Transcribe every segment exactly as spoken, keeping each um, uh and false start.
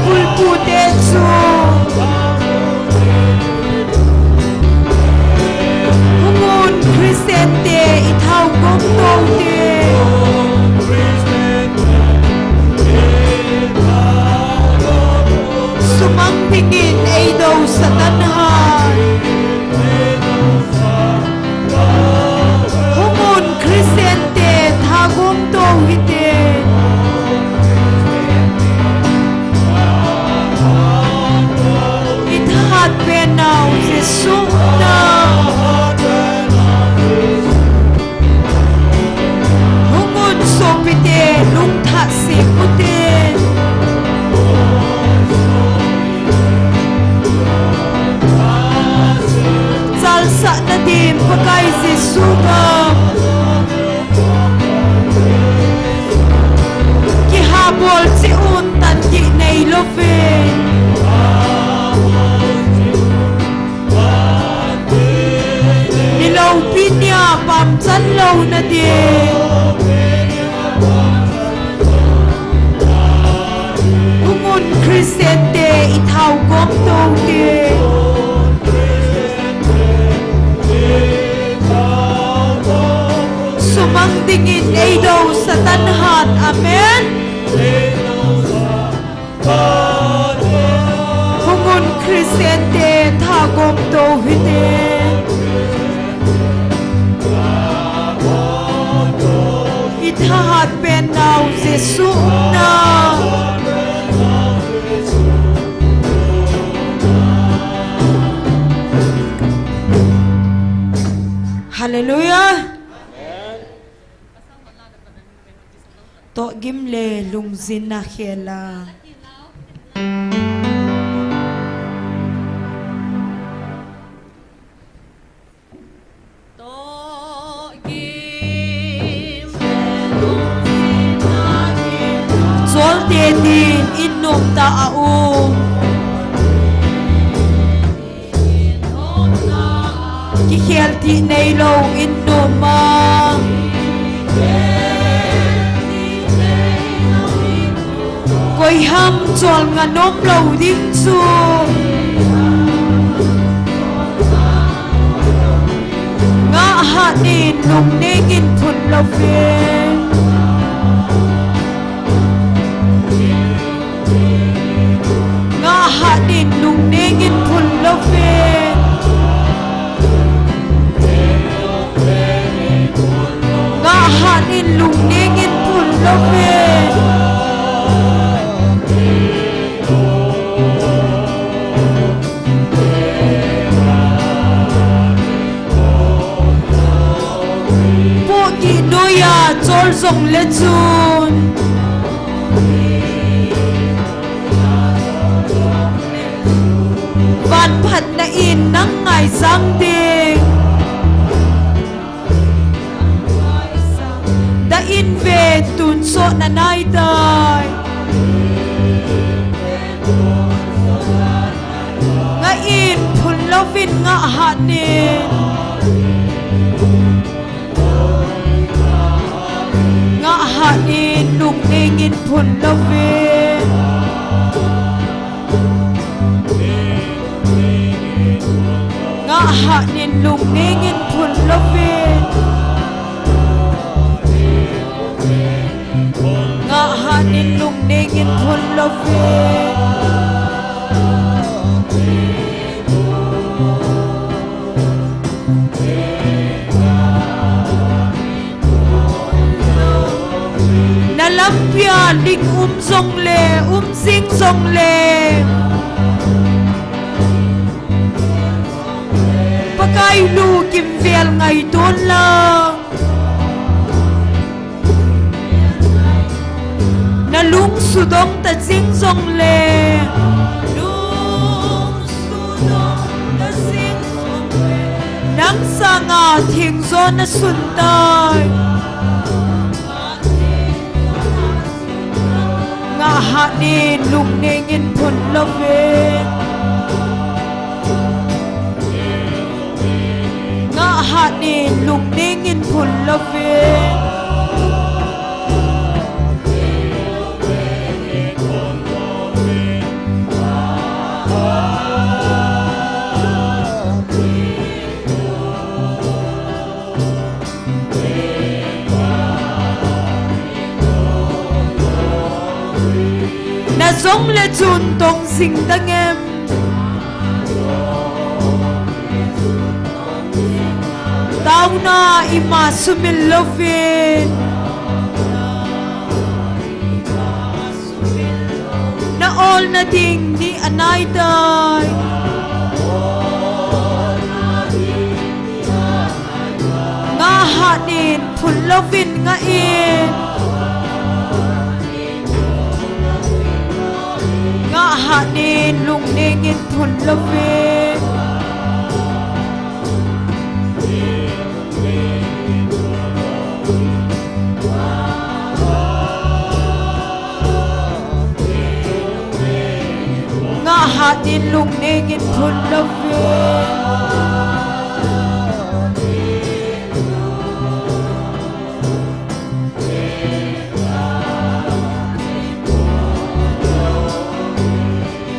Bulpute chu hung un, Christian te i thao gom tou te. Sumang dingin ei dou Satan hat. Hung un, Christian te thao gom tou hite. I thahat pen nau Jesu na. Hung un sopite, lungtha seng ute. Chalsahna dim Pakai Jesu ngam. Kihabol cheh un, tan dih neilou ve. Ni loupi nia pamchan louna ding. Hung un, Christian te i thao gom tou te. Sumang dingin ei dou Satan hat. Amen. Hung un, Christian te thao gom tou hite. I thahat pen nau Jesu umna. Hallelujah. Tohgim le lungjinna khel a. Cholte din in nom ta a um. Kikhel dih neilou in nom a. Koi ham cholngah nom lou ding chu. Ngah hat in, lungning in phun lou vin. Ngah hat in, lungning in phun lou vin. Ngah hat in, lungning in phun lou vin. Pohgih noiya chol jongle chun, van phatna in nang ngaisang ding. Dah in ve, tun soh na nai tai. Ngah in, phun lou vin, ngah hat in. Ngah hat in, lungning in phun lou vin. Ngah hat in, lungning in phun lou vin. Ngah hat in, lungning in phun lou vin. Na lampia ling um jongle, um jing jongle, Pakai lu kimvel ngaito in lang. Na lung sudong ta jing jongle, lung sudong ta jing jongle, nang sanga theng jo na sun tai. Ngah hat in, lungning in phun lou vin. Ngah hat in, lungning in phun lou vin. Jong le chun tong jing ding em? Taona ima sumil louvin. Na olna ding ni anai tai. Ngah hat in phun louvin ngah in. Ngah hat in lungning in phun louvin. Ngah hat in lungning in phun louvin.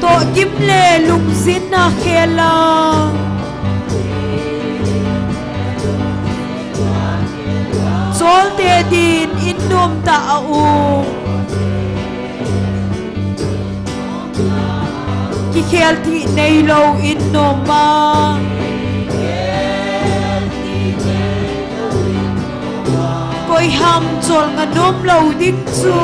Tohgim le lungjinna khel a cholte din in nom tah a um. Kikhel thei neilou in nom a, koi ham chol ngah nom lou ding chu.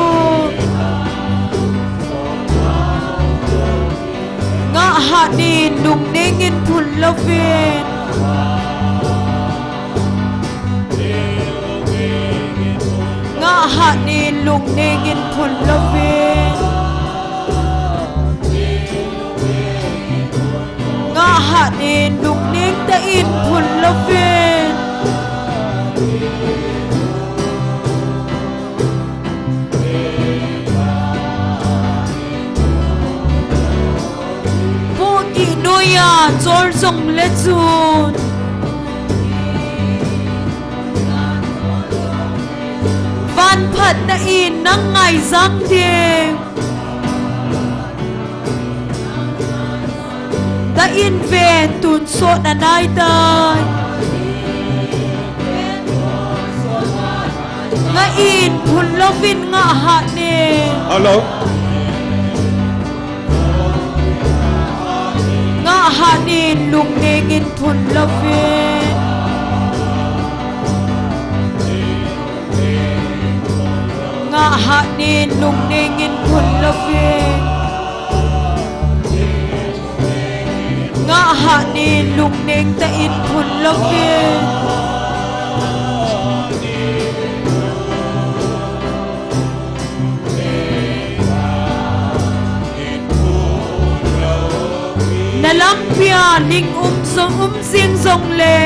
Ngah hat in lungning in phun louvin. Ngah hat in lungning in phun louvin. Ngah hat in lungning tah in phun louvin. Pohgih noiya chol jong le chun, van phatna in nang ngaijang ding. Tah in ven, tun sot anai tai. Ngah in phun louvin ngah hat in. Hello. Ngah hat in lungning in phun louvin. Ngah hat in lungning in phun louvin. Ngah hat in lungning tah in phun louvin. Na lampi a ling um jong um jing jong le,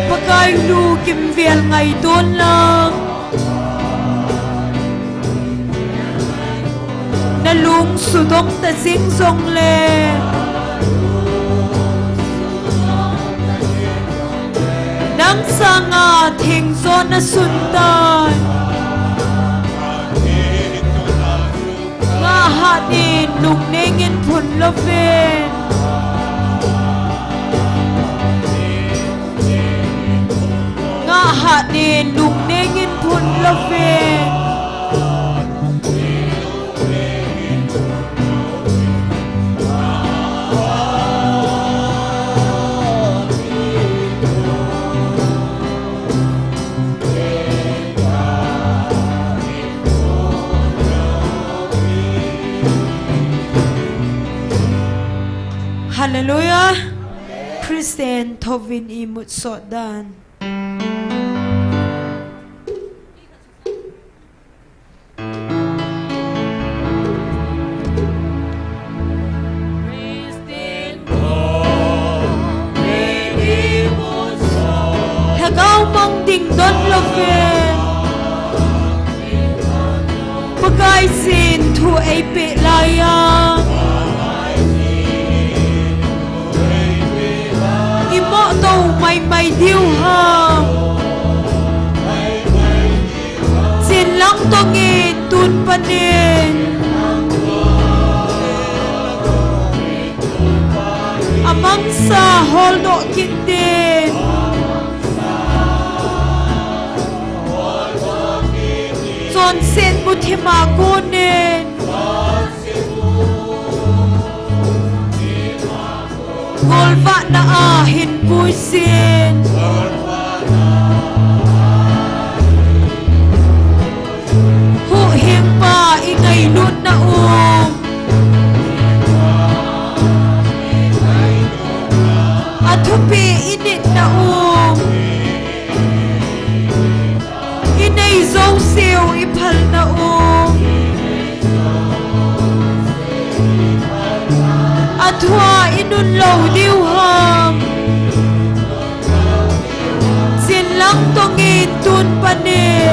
Pakai lu kimvel ngaito in lang. Na lung sudong ta jing jong le, nang sanga theng jo na sun tai. Ngah hat in lungning in phun louvin. Ngah hat in lungning in phun louvin. Hallelujah. Christian thouvin imut sot dan. Lhagao mang ding don louvin, Pakai sin thu eipeh lai a, imoh to maimai diu ham. Chin lang tongin tun panin amangsa holdoh kit din. Sen muthima konin. Golvahna a hin puisin. Huhhingpa i ngailutna um. A thupi i nitna um. I nei jouseu i phalna um. A thua i nun lou diu ham. Sin lang tongin tun panin.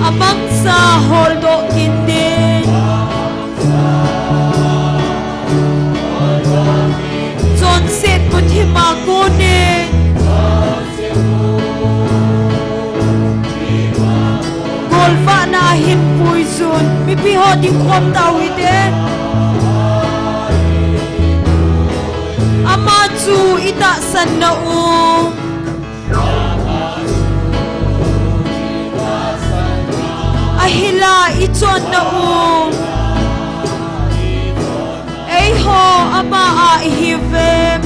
A mangsa holdoh kit din. Chonset muthima konin. Golvahna a hin puisun. Mipi ho dingkhom tau hite. Ama chu i tahsanna um. Ahila i chonna um. Eiho ama a i hiuvem.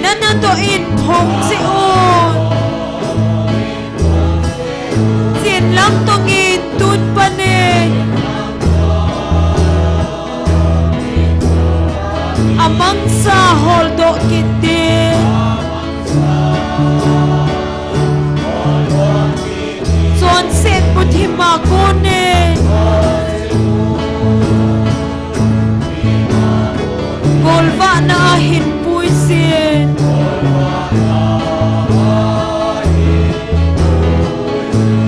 Nana toh in phong jeh un. Sin lang tongin tun panin. A mangsa holdoh kit din. Chonset muthima konin. Golvahna a hin puisin.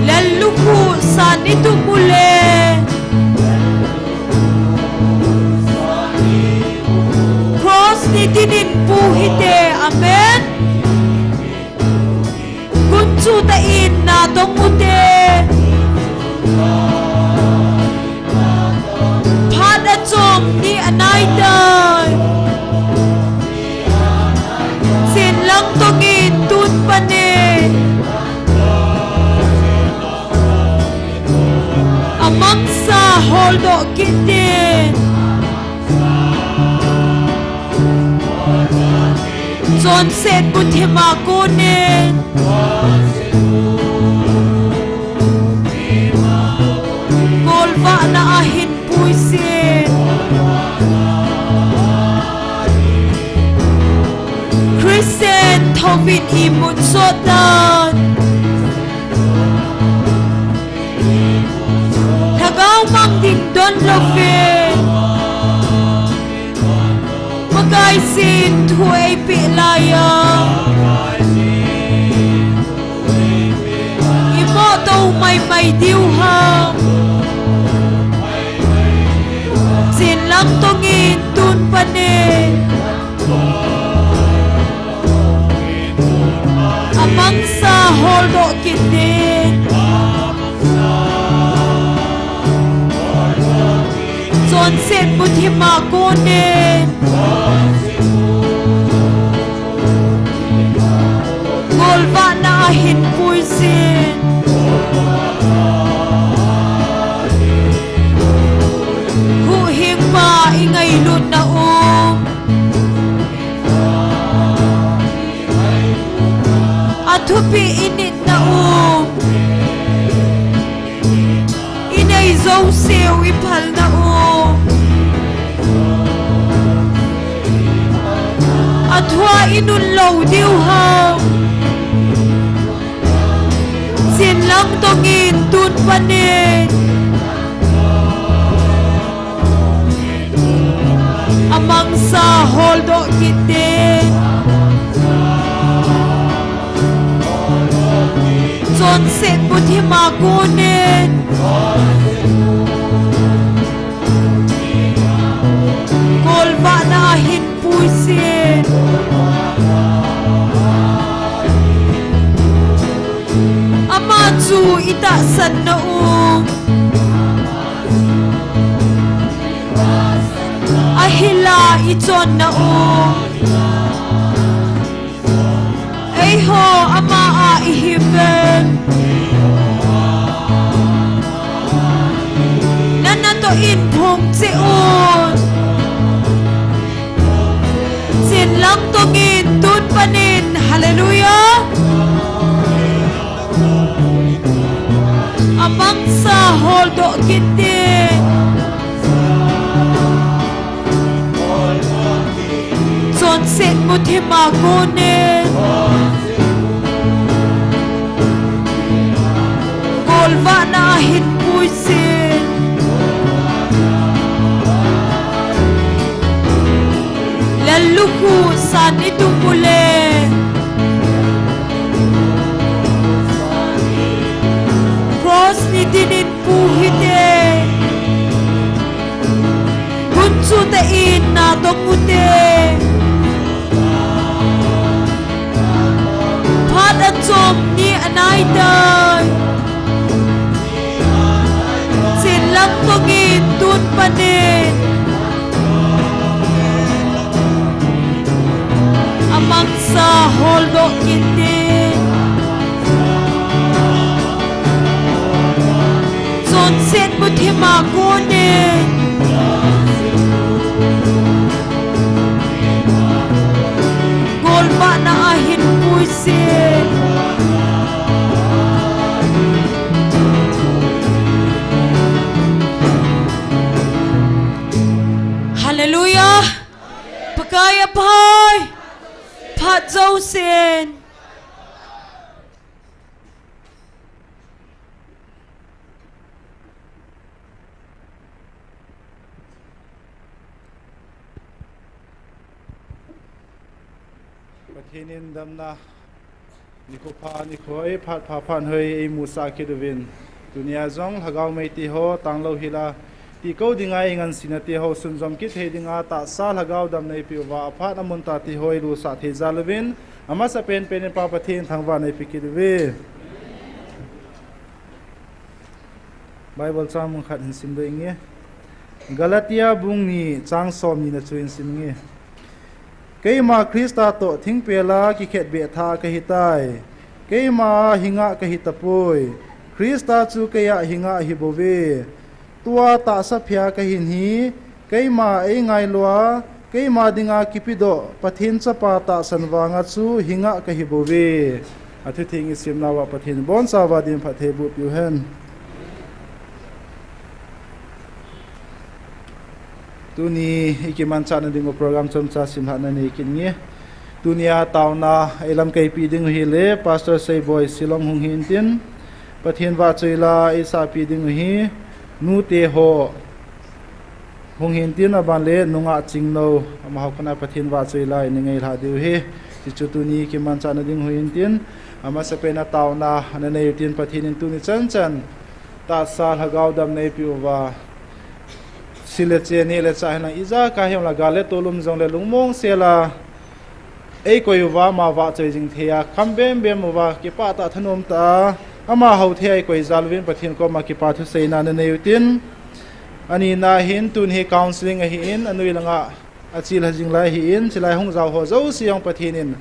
Lallukhuh san i tup uleh. Cross ni tinin pu hite. Amen. Gunchu tah in natong ute. Phat achom ni anaitai. Sin lang tongin tun panin. A mangsa holdoh kit din. Chonset muthima konin. Golvahna a hin puisin. Christian thouvin imut sot tan. Lhagao mang ding don louvin. Pakaiyin thu eipeh laiya. I moh tou maimai diu ham. Sin lang tongin tun panin. A mangsa holdoh kit din. Chonset muthima konin. Golvahna a hin puisin. Huhhingpa i ngailutna um. A thupi i nitna um. I nei jouseu i phalna um. A thua i nun lou diu ham. Sin lang tongin tun panin. A mangsa holdoh kit din. Chonset muthima konin. Golvahna a hin puisin. Ama chu i tahsanna um. Ahila i chonna um. Tho ama a ihi ven. Nana to in phong che un. Chin lang tongin tun panin. Hallelujah. Amangsa holdoh kit in. Chonset muthima konin. Golvahna ahin puisin. Lallukhuh san itum ule. Cross ni dinin pu hite. Gunchu te in na tong ute. Phat achom ni anai tai. Chin lang tongin tun panin. Amangsa holdoh kit in. Chonset muthima konin. Golvahna ahin puisin. Hallelujah. Pakai aphai. Phat jousen. Pathen in damna nikho pha, nikho ei phat pha phat hoi eimusah kit uvin. Tunia jong lhagao mei te ho, tanglou hila, tiko dinga eingansena te ho sunjom kit thei dinga tahsa lhagao damna eipeh uva, aphat amun tah te ho eilusah thei jal uvin, amasapen pen in Pa Pathen thangvahna eipe kit uve. Bible chang mun khat hin sim ding inge. Galatia bung ni chang som ni na chu hin sim inge. Keima Christa toh thingpel a kikhetbeh thah kahitai. Keima hinga kahitapoi. Christa chu keia hinga ahibouve. Tua tahsa phia kahin hi, keima eingailua, keima dinga kipedoh Pathen Chapa tahsan vanga chu hinga kahibouve. Athutheng isimnauva Pathen in bonchauva din phatthei boh peh uhen. Tuni ikimanchahna dingu program chomcha simlhahna nei kit inge. Tunia taona eilamkaipi dingu hile Pastor Seiboi Shillong hung hintin, Pathen vahchoila eisahpi dingu hi nute ho hung hintin, aban le nungah Chingnou, amaho kona Pathen vahchoila eina ngailhah diu ahi. Hichu tuni kimanchahna dingu hintin, amasapen a taona ana nei utin, Pathen in tuni chanchan tahsa lhagao damna eipeh uva, sil le chen, neh le chah hilang, ijakai hijongle gal le tol um jongle lungmong sela eikoi uva, ama vahchoi jing theiya, kham bembem uva, kipah tah thanom tah a, amaho thei a eikoi jal uvin Pathen koma kipa thuseina ana nei utin, anina hin tuni hi counselling ahin, anoi langa achilha jing lai ahin, chulai hung jaoho jouse jong Pathen in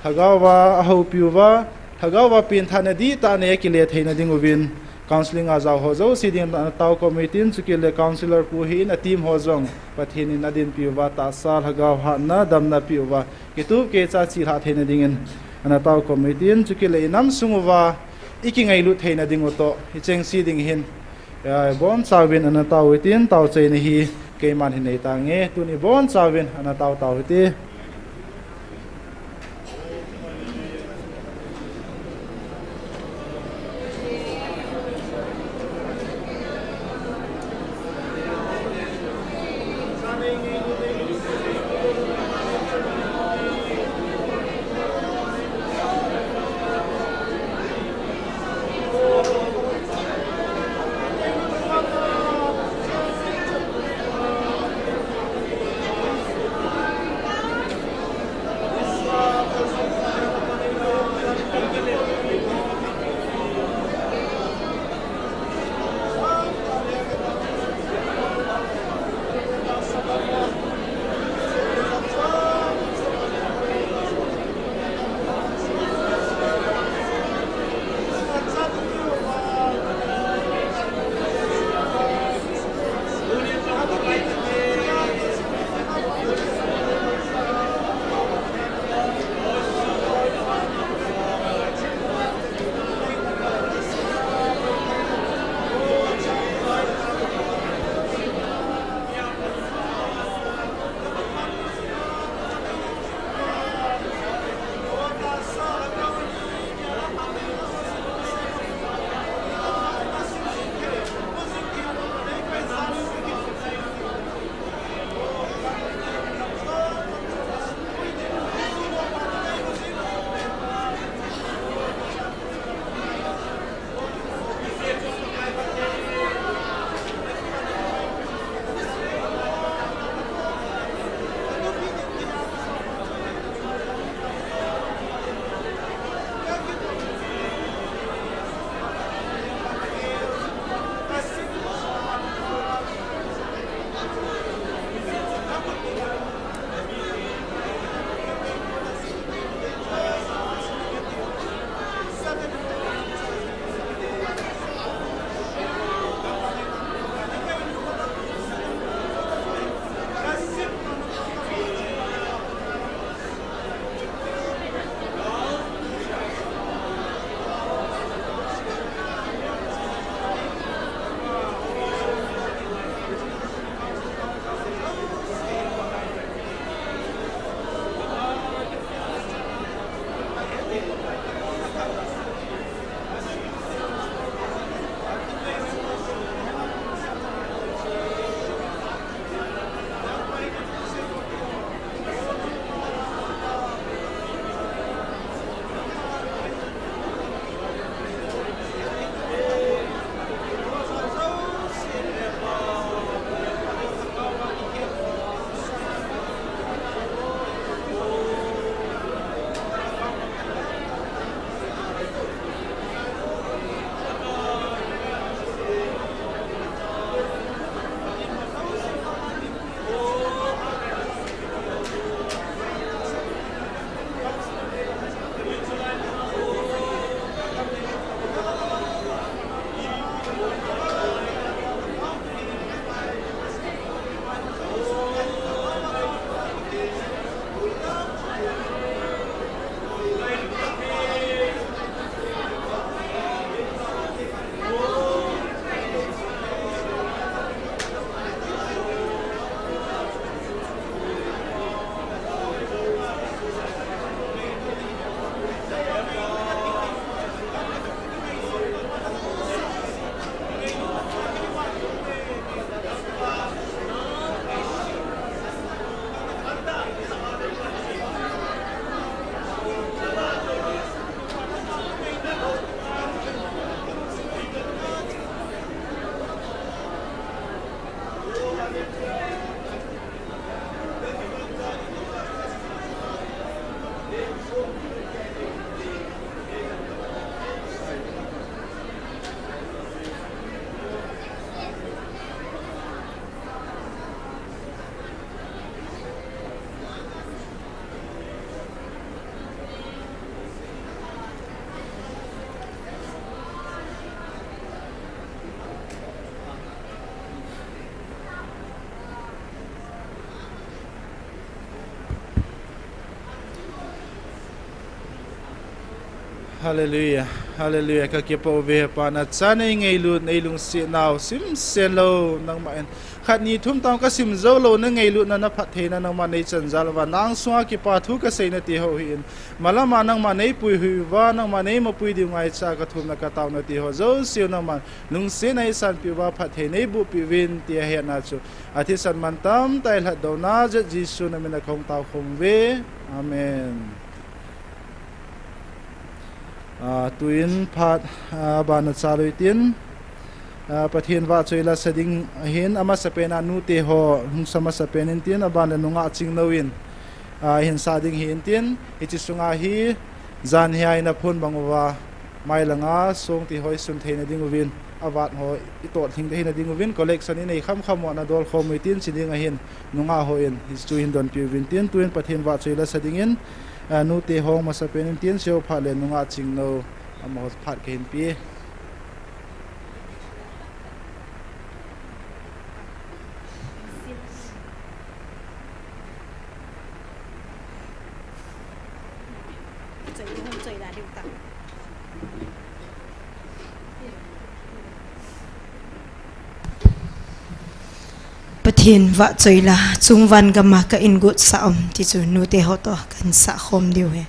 lhagaova ahoupi uva, lhagaova penthahna dihtah nei a kile theina dinguvin, counselling a jaoho jouse dingin ana tao kom utin, chukit le counsellor pu hin a team ho jong Pathen in adinpi uva, tahsa lhagao hatna damna peh uva, kitup keicha chilhah theina dingin ana tao kom utin, chukit le inam sung uva ikingailut theina dingu toh ichengse ding hin, bonchauvin ana tao utin, taochaina hi keiman hin neitange. Tuni bonchauvin ana tao tao hite. Hallelujah, hallelujah. Ka kipah uve Pa, nachan nei ngailut, nei lungsetnau simsen lou nangma in. Khat ni thum tang ka sim jou lou, na ngailutna, na phattheina, nangma nei chanjal uva, nang sunga kipa thu ka seina ti ho hi in. Malama nangma nei puihui uva, nangma nei mapui diu ngaicha ka thumna ka taona ti ho jouse nangma lungsetna ei sanpeh uva, phatthei nei bohpeh uvin ti ahetna chu athisan mantam tah a lhatdohna jeh Jesu na min a ka hung tao khom uve. Amen. Ah, tuin phat, ah, abana chalui tin, ah, Pathen vahchoi la sa ding ahin, amasapen a nute ho hung sa masapen in tin, aban le nungah Chingnou in, ah, hin sa ding hi in tin, hiche sunga hi jan hi a in aphun bang uva, mailanga song ti ho i sun theina ding uvin, avat ho i totlhing theina ding uvin, collection i nei khamkham uva na dol khom uvin tin, chi ding ahin, nungah ho in, hichu hin donpeh uvin tin, tuin Pathen vahchoi la sa dingin, ah, nute ho masapen in tin, seo phat le nungah Chingnou, amaho phat ka hin pe. Pathen vahchoi la, chung van gam a ka ingutsah um, ti chu nute ho toh kan sah khom diu ahi.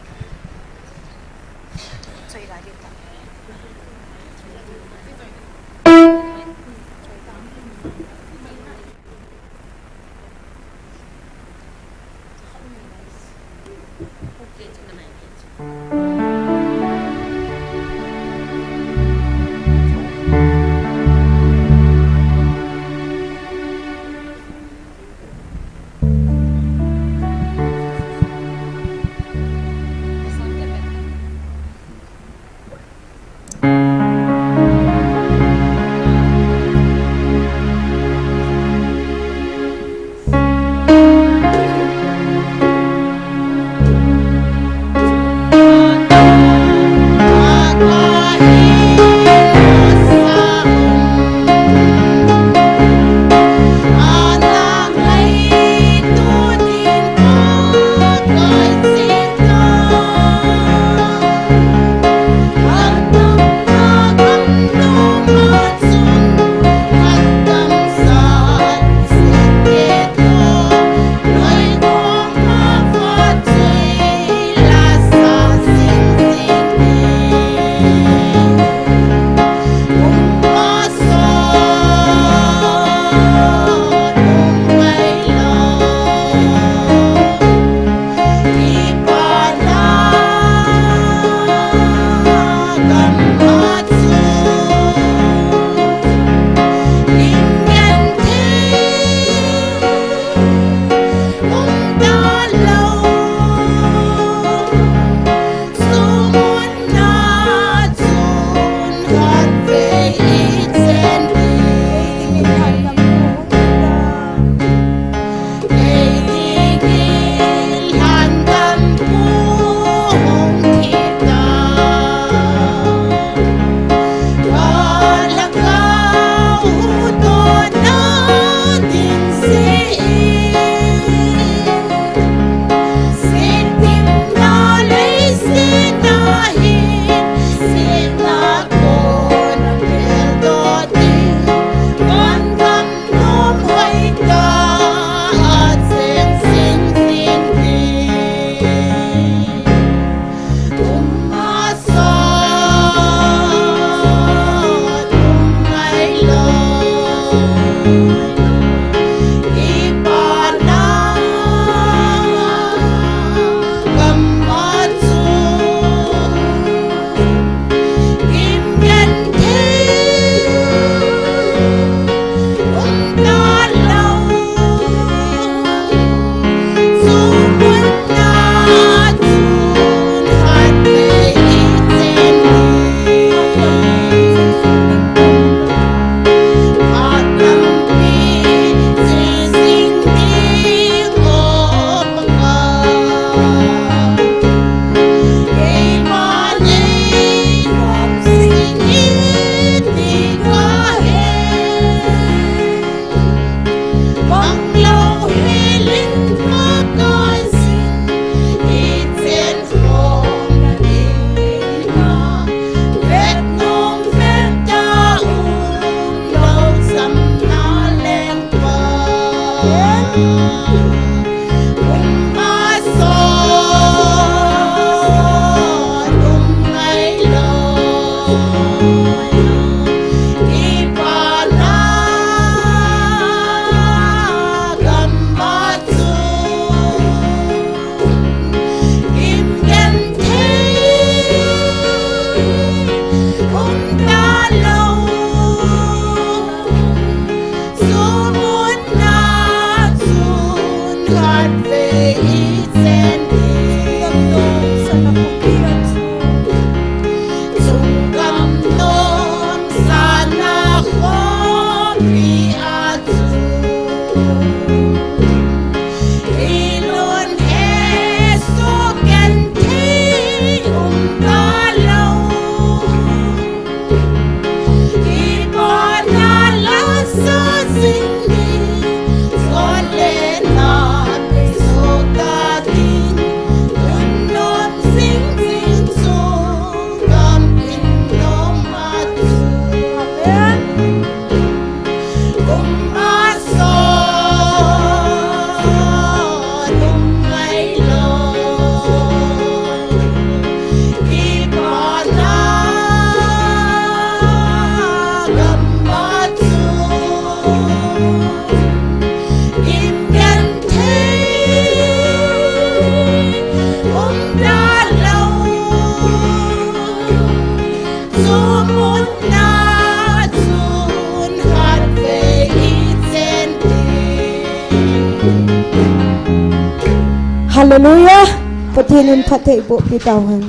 Hallelujah. Pathen in phattheiboh pi tauhen.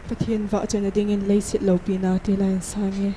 Pathen vahchoina dingin leiset loupina tilai in sang e.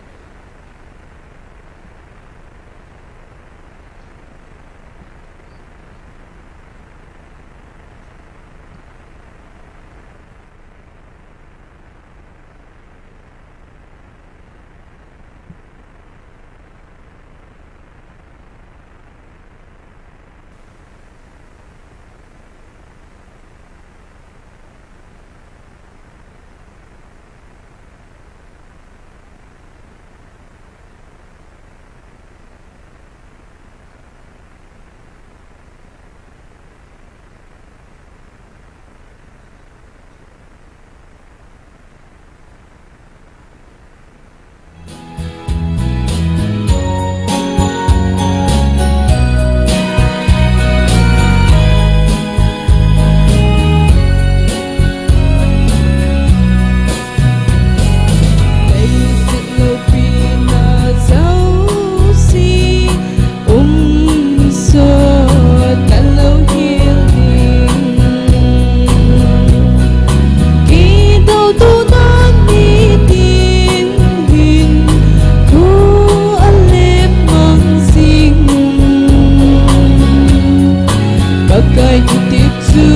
Pakai thutep chu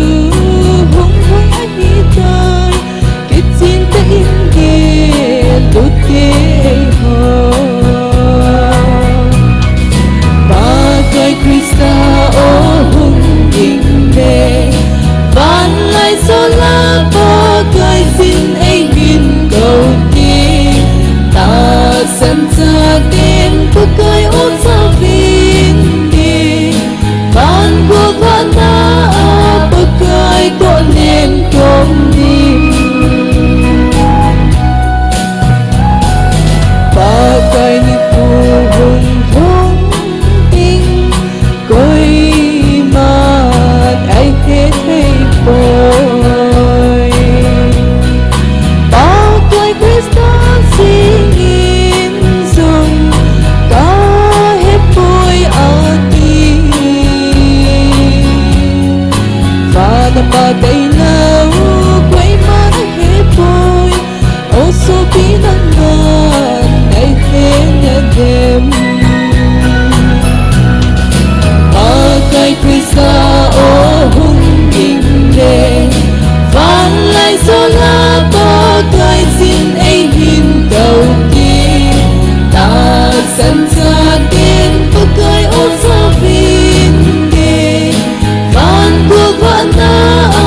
hung hung ahitai, kichen tah in gellut tei ho. Pakai Christa o hung ding le, vanlai sola Pakai sin eihin kou te, tahsan chaten Pakai o sa vin te. Van gol vahna a Pakai toh len kom ding. Pakai nikho hung lhung ding, koiman eihe thei poi. Pakai Christa jingin jong kahe poi ati. Vana Pakai lou koiman ahe poi. O sopi, nangman neihe nadem. Pakai Christa o hung ding le, vanlai sola Pakai sin eihin kou te, tahsan chaten Pakai o sa vin te. Van gol vahna a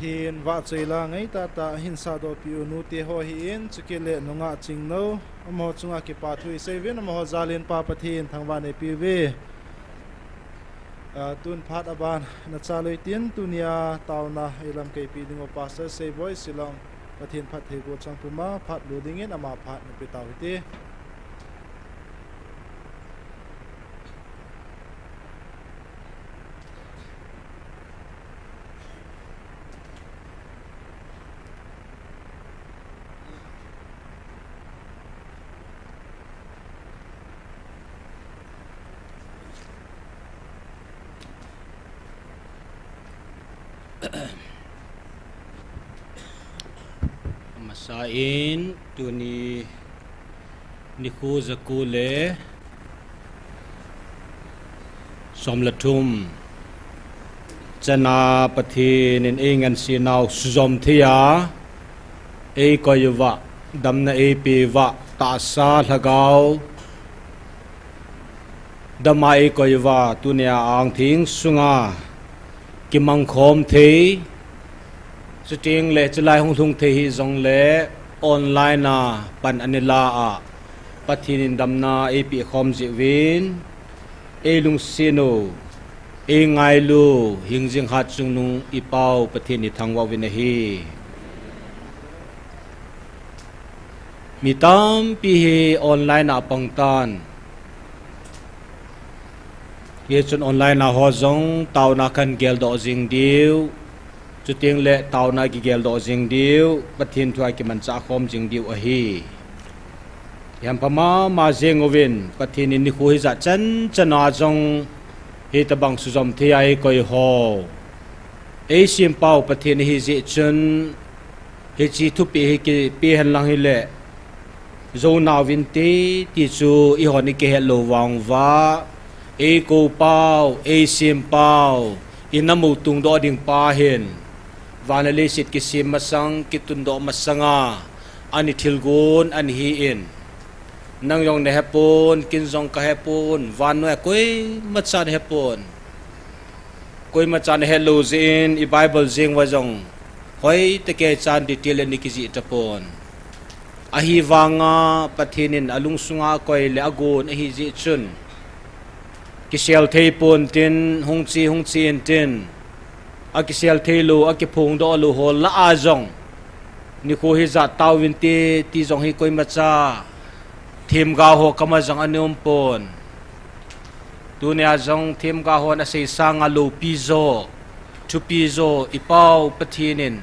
Pathen vahchoi la ngai tahtah ahin sahdohpeh u nute ho hi in, chukit le nungah Chingno, amaho chunga kipa thu isei uvin, amaho jal in Pa Pathen thangvah in eipe uve. Ah, tun phat aban nachal uvin tin, tunia taona eilamkai peh ding u Pastor Seiboi Shillong, Pathen phattheiboh chang puma phat lou dingin ama phat nape tau hite. Amasan, tuni nikho jako le som le thum chana Pathen in eingansena u sujom thei a, eikoi uva, damna eipe uva, tahsa lhagao dama eikoi uva, tunia angthing sunga kimangkhom thei, chuteng le chulai hung lhung thei hijongle online a pan ana la a, Pathen in damna eipeh khom jeh uvin, eilungset u, eingailu, hingjing hatchungnung i Pau Pathen ithangvah uvin ahi. Mi tampi hi online a pang tan. Hichun online a ho jong taona kahin geldoh jing diu, chuteng le taona kigeldoh jing diu, Pathen thu a kimanchah khom jing diu ahi. Hiam pha mama jeng uvin, Pathen in nikho hijat chan chan a jong hitobang sujom thei a eikoi ho, eisempau Pathen ahi jeh chun, hiche thupeh hi kipe hen lang hile, jou nauvinte ti chu eihon ikihet lou vang uva, eikou pau, eisem pau, ina mou tungdoh ding pa hin, van le leiset kisem masang, kitundoh masanga, ana thilgon ana hi in. Nang jong nahepon, ken jong kahepon, vannoi a koimacha nahepon. Koimacha nahet lou jeh in, i Bible jeng uva jong, hoitah kei chan detail in ana kijih tapon. Ahivanga Pathen in alungsunga akoi le agon ahi jeh chun, kisel thei pon tin, hung che, hung che in tin, akisel thei lou, akiphongdoh lou ho lah a jong, nikho hijat taovinte ti jong hi koimacha themgao ho kama jong ana um pon. Tunia jong themgao hon asei sanga loupi jo, thupi jo, i Pau Pathen in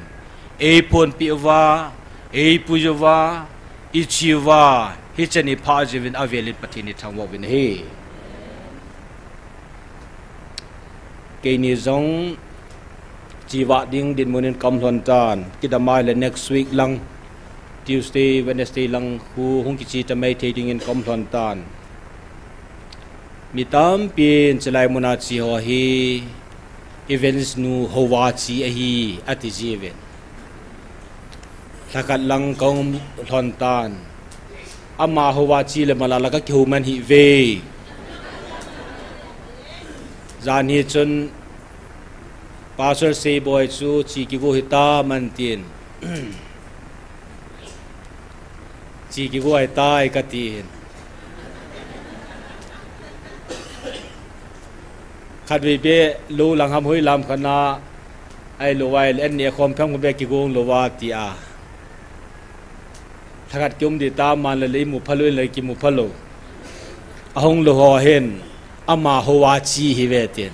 eiphonpeh uva, eipui uva, iche uva, hichan iphah jeh uvin avel in Pathen ithangvah uvin ahi. Keini jong chevah ding dinmun in kaum lhon tan, kidam a hile next week lang, Tuesday, Wednesday lang khu hung kiche ta maithei dingin kaum lhon tan. Mi tampin chulai muna che ho hi evangelist nu houva che ahi, ati jiuvin. Lhakhat lang kaum lhon tan. Ama houva che le mala la kakihou man hih uve. Jan hi chun Pastor Seiboi chu che kigo hita man tin. Che kigo ahitai katin. Khatvei beh lou lang ham hoi lam khat na ahilou vai le an neh khom phem khom beh kigong lou va tia. Lhakhat kium ding ta man le le imu phalou in le kimu phalou. Ahung lou ho hin ama houva che hi ve tin.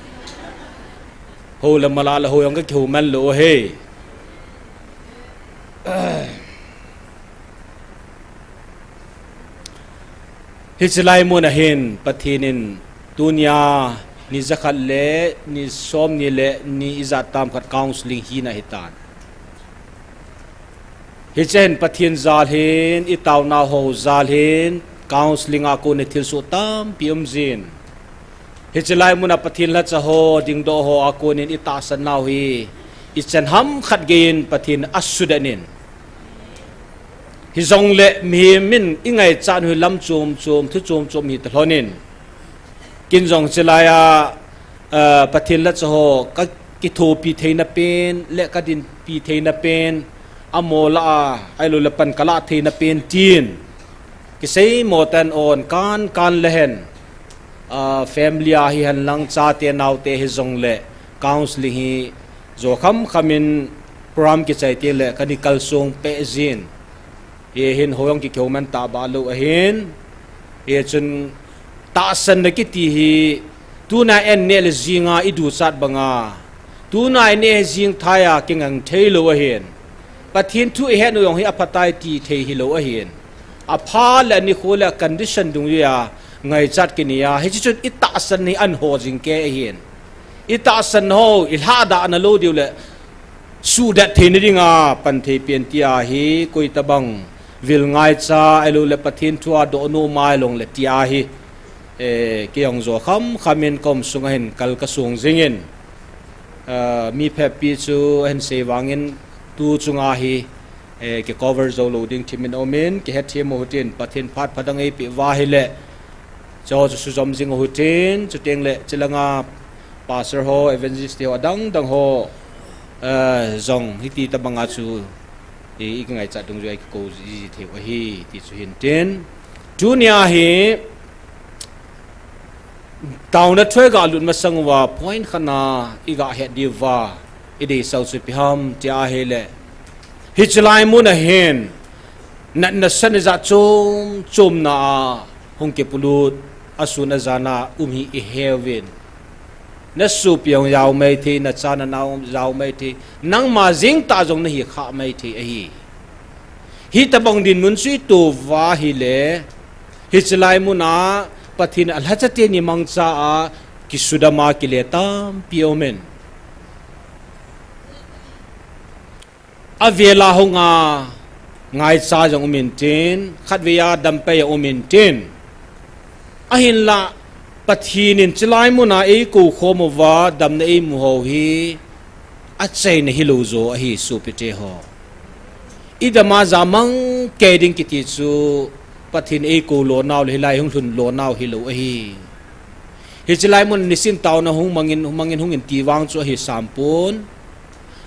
Hou le mala le hou jong kakihou man lou he. Hiche lai mun ahin Pathen in tunia ni jakhat le ni somni le ni ijat tam khat counseling hina ahitan. Hiche hin Pathen jal hin, i taona ho jal hin, counseling a kon in thilsoh tampi um jin. Hiche lai mun a Pathen lhacha ho, dingdoh ho a kon in i tahsan nau hi, i chan ham khat gei in Pathen in asudet in. Hijongle mihem in i ngaichat u hi lam chom chom, thu chom chom hita lhon in. Ken jong hiche lai a, eh, Pathen lhacha ho ka kithopi theina pen le kadinpi theina pen, amo lah a, ahilou le pan kalah theina pen tin, kisei mo tan on kan kan le hen, ah, family a hihen lang chate naote hijong le counseling hi jo kham kham in program kichai teng le kani kalsong peh jin. Hihin hoiong kikhoman tah ba lou ahin. Hichun tahsanna kiti hi tuna en neh le jinga iduchat banga, tuna ineh jing thei a kingang thei lou ahin. Pathen thu ihet u jong hi aphatai ti thei hilou ahin. Apha le anikho le condition dungjuia ngaichat kinei a, hiche chun itahsan hi ahin ho jing kei ahin. Itahsan ho, ilhahdahna lou diu le suhdet theina dinga pan thei pen tia hi, koitabang vil ngaicha ahilou le Pathen thua dohnu mai long le tia hi, eh, kei jong jo kham kham in kom sunga hin kal kasong jingin, ah, mi phabep chu ahin sei vangin tu chunga hi, eh, kicover jou lou ding thimin aumin, kihet thiem u hitin, Pathen phat phadang eipeh uva ahile, chuho chu sujom jing u hitin, chuteng le chulanga pastor ho, evangelist ho, adang dang ho, eh, jong hiti tabanga chu i, ikingaichat dungjuia ikikou ji thei u ahi, ti chu hintin. Tunia hi, taona thu iga lut masang uva, point khatna iga het diuva ideisah u chu ipi ham tia ahile, hiche lai muna hin natna san ijat chom chomna a hung kipolut, asun ajan a um hi iheuvin. Nasopi jong jao maithei, nacha nanao jao maithei, nangma jeng tah jong nahi kha maithei ahi. Hitabang dinmun chu ito uva ahile, hiche lai muna Pathen alhacha teni mangcha a kisudam a kile tampi aumin. Avela hunga ngaicha jong umin tin, khatvei a dampai a umin tin. Ahinlah Pathen in chulai muna eikou khom uva damna eimu ho hi achaina hilou jo ahi sopite ho. Idam a jamang kei ding kiti chu Pathen eikou lonau le hilai hung lhun lonau hilou ahi. Hiche lai mun nisin taona hung mangin, hung mangin hung in ti vang chu ahi sampon.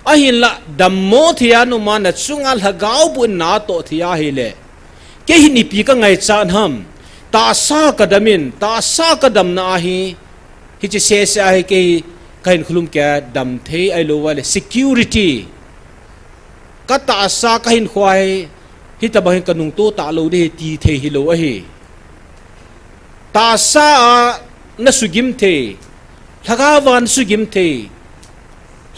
Ahinlah dammo thei a numa nachunga lhagao boh in natoh thei ahile, kei hi ipi kangaichat ham? Tahsa kadamin, tahsa kadamna ahi, hiche sese ahi kei kahinkho lum kei a damthei ahilou vale security. Katahsa kahinkho hi, hitabang hin kanungto talou ding ahi ti thei hilou ahi. Tahsa a nasugim thei, lhagao a nasugim thei,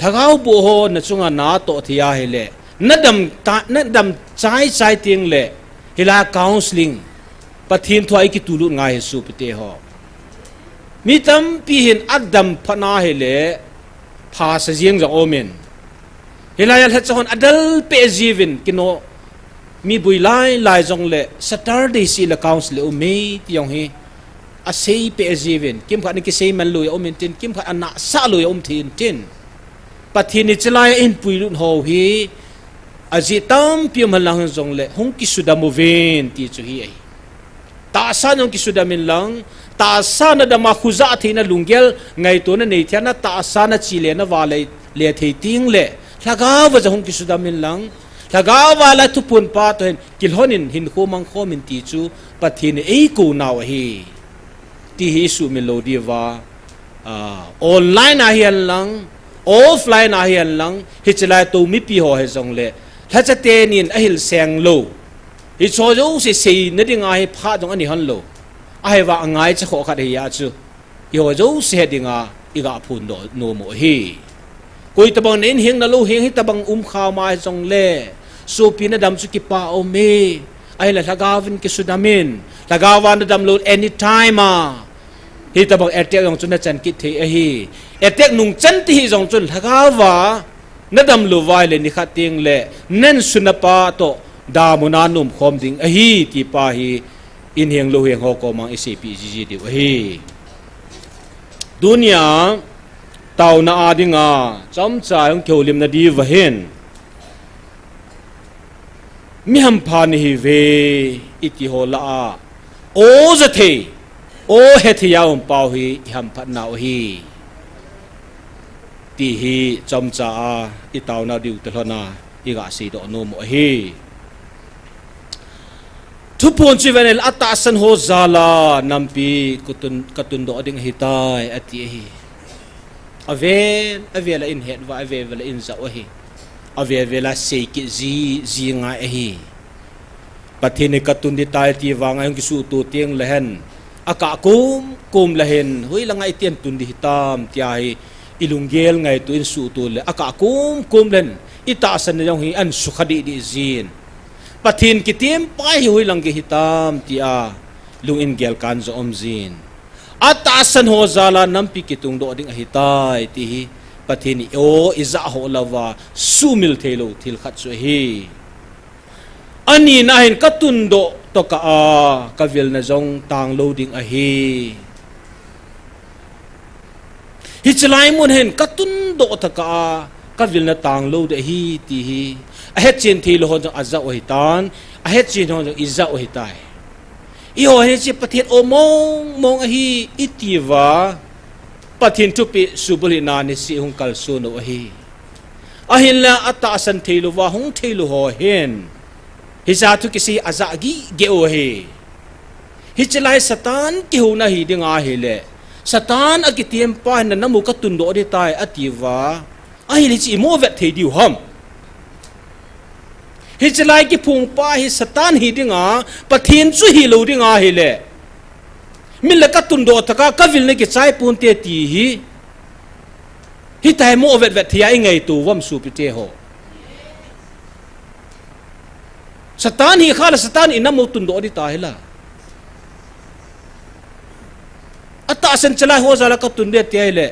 lhagao boh ho nachunga natoh thei ahile, nadam ta, nadam chai chai teng le, hilai counseling, Pathen thua ikitulut ngai hi sopite ho. Mi tampi hin adam phat na ahile, phasa jeng jong aumin. Hilai a lhacha hon adel peh jiuvin kino, mi bui lai lai jong le Saturday seh le counseling um e ti jong hi asei peh jiuvin, kimkhat in kisei man lou a um intin, kimkhat a nahsah lou a um thei intin. Pathen in chulai a eipuilut ho hi ajeh tampi um henlang jong le hung kisudam uvin ti chu hi ahi. Tahsa in jong kisudam inlang, tahsa nadam a khojah theina lunggel ngaito nanei thei a, natahsa nache le navale le thei teng le, lhagao a jong hung kisudam inlang, lhagao a le thuphon pa toh hin kilhon in hinkho mangkhom in ti chu Pathen in eikou nau ahi. Ti hi isuhmil lou diuva, ah, online a hihen lang, offline a hihen lang, hiche lai tou mipi ho hijong le, lhacha tenin ahil seng lou. Hiche ho jouse seina dinga hi phat jong anei hon lou. Ahivang a ngaicha khoh khat ahi a chu. Eiho jouse het dinga iga phondoh nom u ahi. Koi tabang na inheng na louheng hitabang um kha ma hijong le, sopi nadam chu kipa um e. Ahinla lhagao in kisudam in. Lhagao a nadam lou anytime a, hitabang attack jong chu nachan kit thei ahi. Attack nungchan ti hijong chun lhagao a nadam lou uva ahile nikhat teng le, nasun napa toh damun a naum khom ding ahi ti pa hi inheng louheng ho koma iseipeh jiji diu ahi. Tunia, taona a dinga, chomcha hung kihoulimna diuva hin, mi hampha nahiuve, iti ho lah a, o ja thei, o he thei a um pau hi ihamphat nau ahi. Ti hi chomcha a i tauna diu te lhona i ga seidoh nom u ahi. Thuphon chu ven le, atahsan ho jal'a nampi ka tun, ka tundoh ding ahitai, ati ahi. Avel avel a in het uva, avel avel a in jah u ahi. Avel avel a sei kit ji, ji ngai ahi. Pathen in ka tun ding tai ti vang a hung kisuhto teng le hen, akah kom kom le hen, hoilanga iti a tun ding hitam tia hi i lunggel ngaito in suhto le, akah kom kom le hen, i tahsan na jong hi ahin sukha deh deh jin. Pathen kitiem pa hi hoilang gei hitam tia lung in gel kan jong um jin. Atahsan ho jal'a nampi ka tundoh ding ahitai ti hi Pathen in i o i jah ho louva sumil thei lou thil khat chu ahi. Ani na hin ka tundoh tokah a ka vilna jong tang lou ding ahi. Hiche lai mun hin ka tundoh tokah a ka vilna tang lou ding ahi ti hi ahetchen thei lou hon jong ajah u ahitan, ahetchen hon jong i jah u ahitai. Eiho hin hiche Pathen o mong mong ahi i ti uva, Pathen thupeh subulhitna niseh hung kalson u ahi. Ahinla atahsan thei louva hung thei lou ho hin hiche thu kisei ajah gige u ahi. Hiche lai Satan kihouna hi ding ahile, Satan a kitiem pa hin na nam u ka tundoh ding tai ati uva, ahile hiche i mo vet thei diu ham? Hiche lai kiphong pa hi Satan hi ding a, Pathen chu hi lou ding ahile, min le ka tundoh tokah a ka vilna kichai ponte ti hi, hitia hi mo vet vet thei a i ngaito uvam sopite ho? Satan hi kha le Satan in na mo tundoh ding tai la. Atahsan hiche lai ho jal'a ka tun ding ati ahile.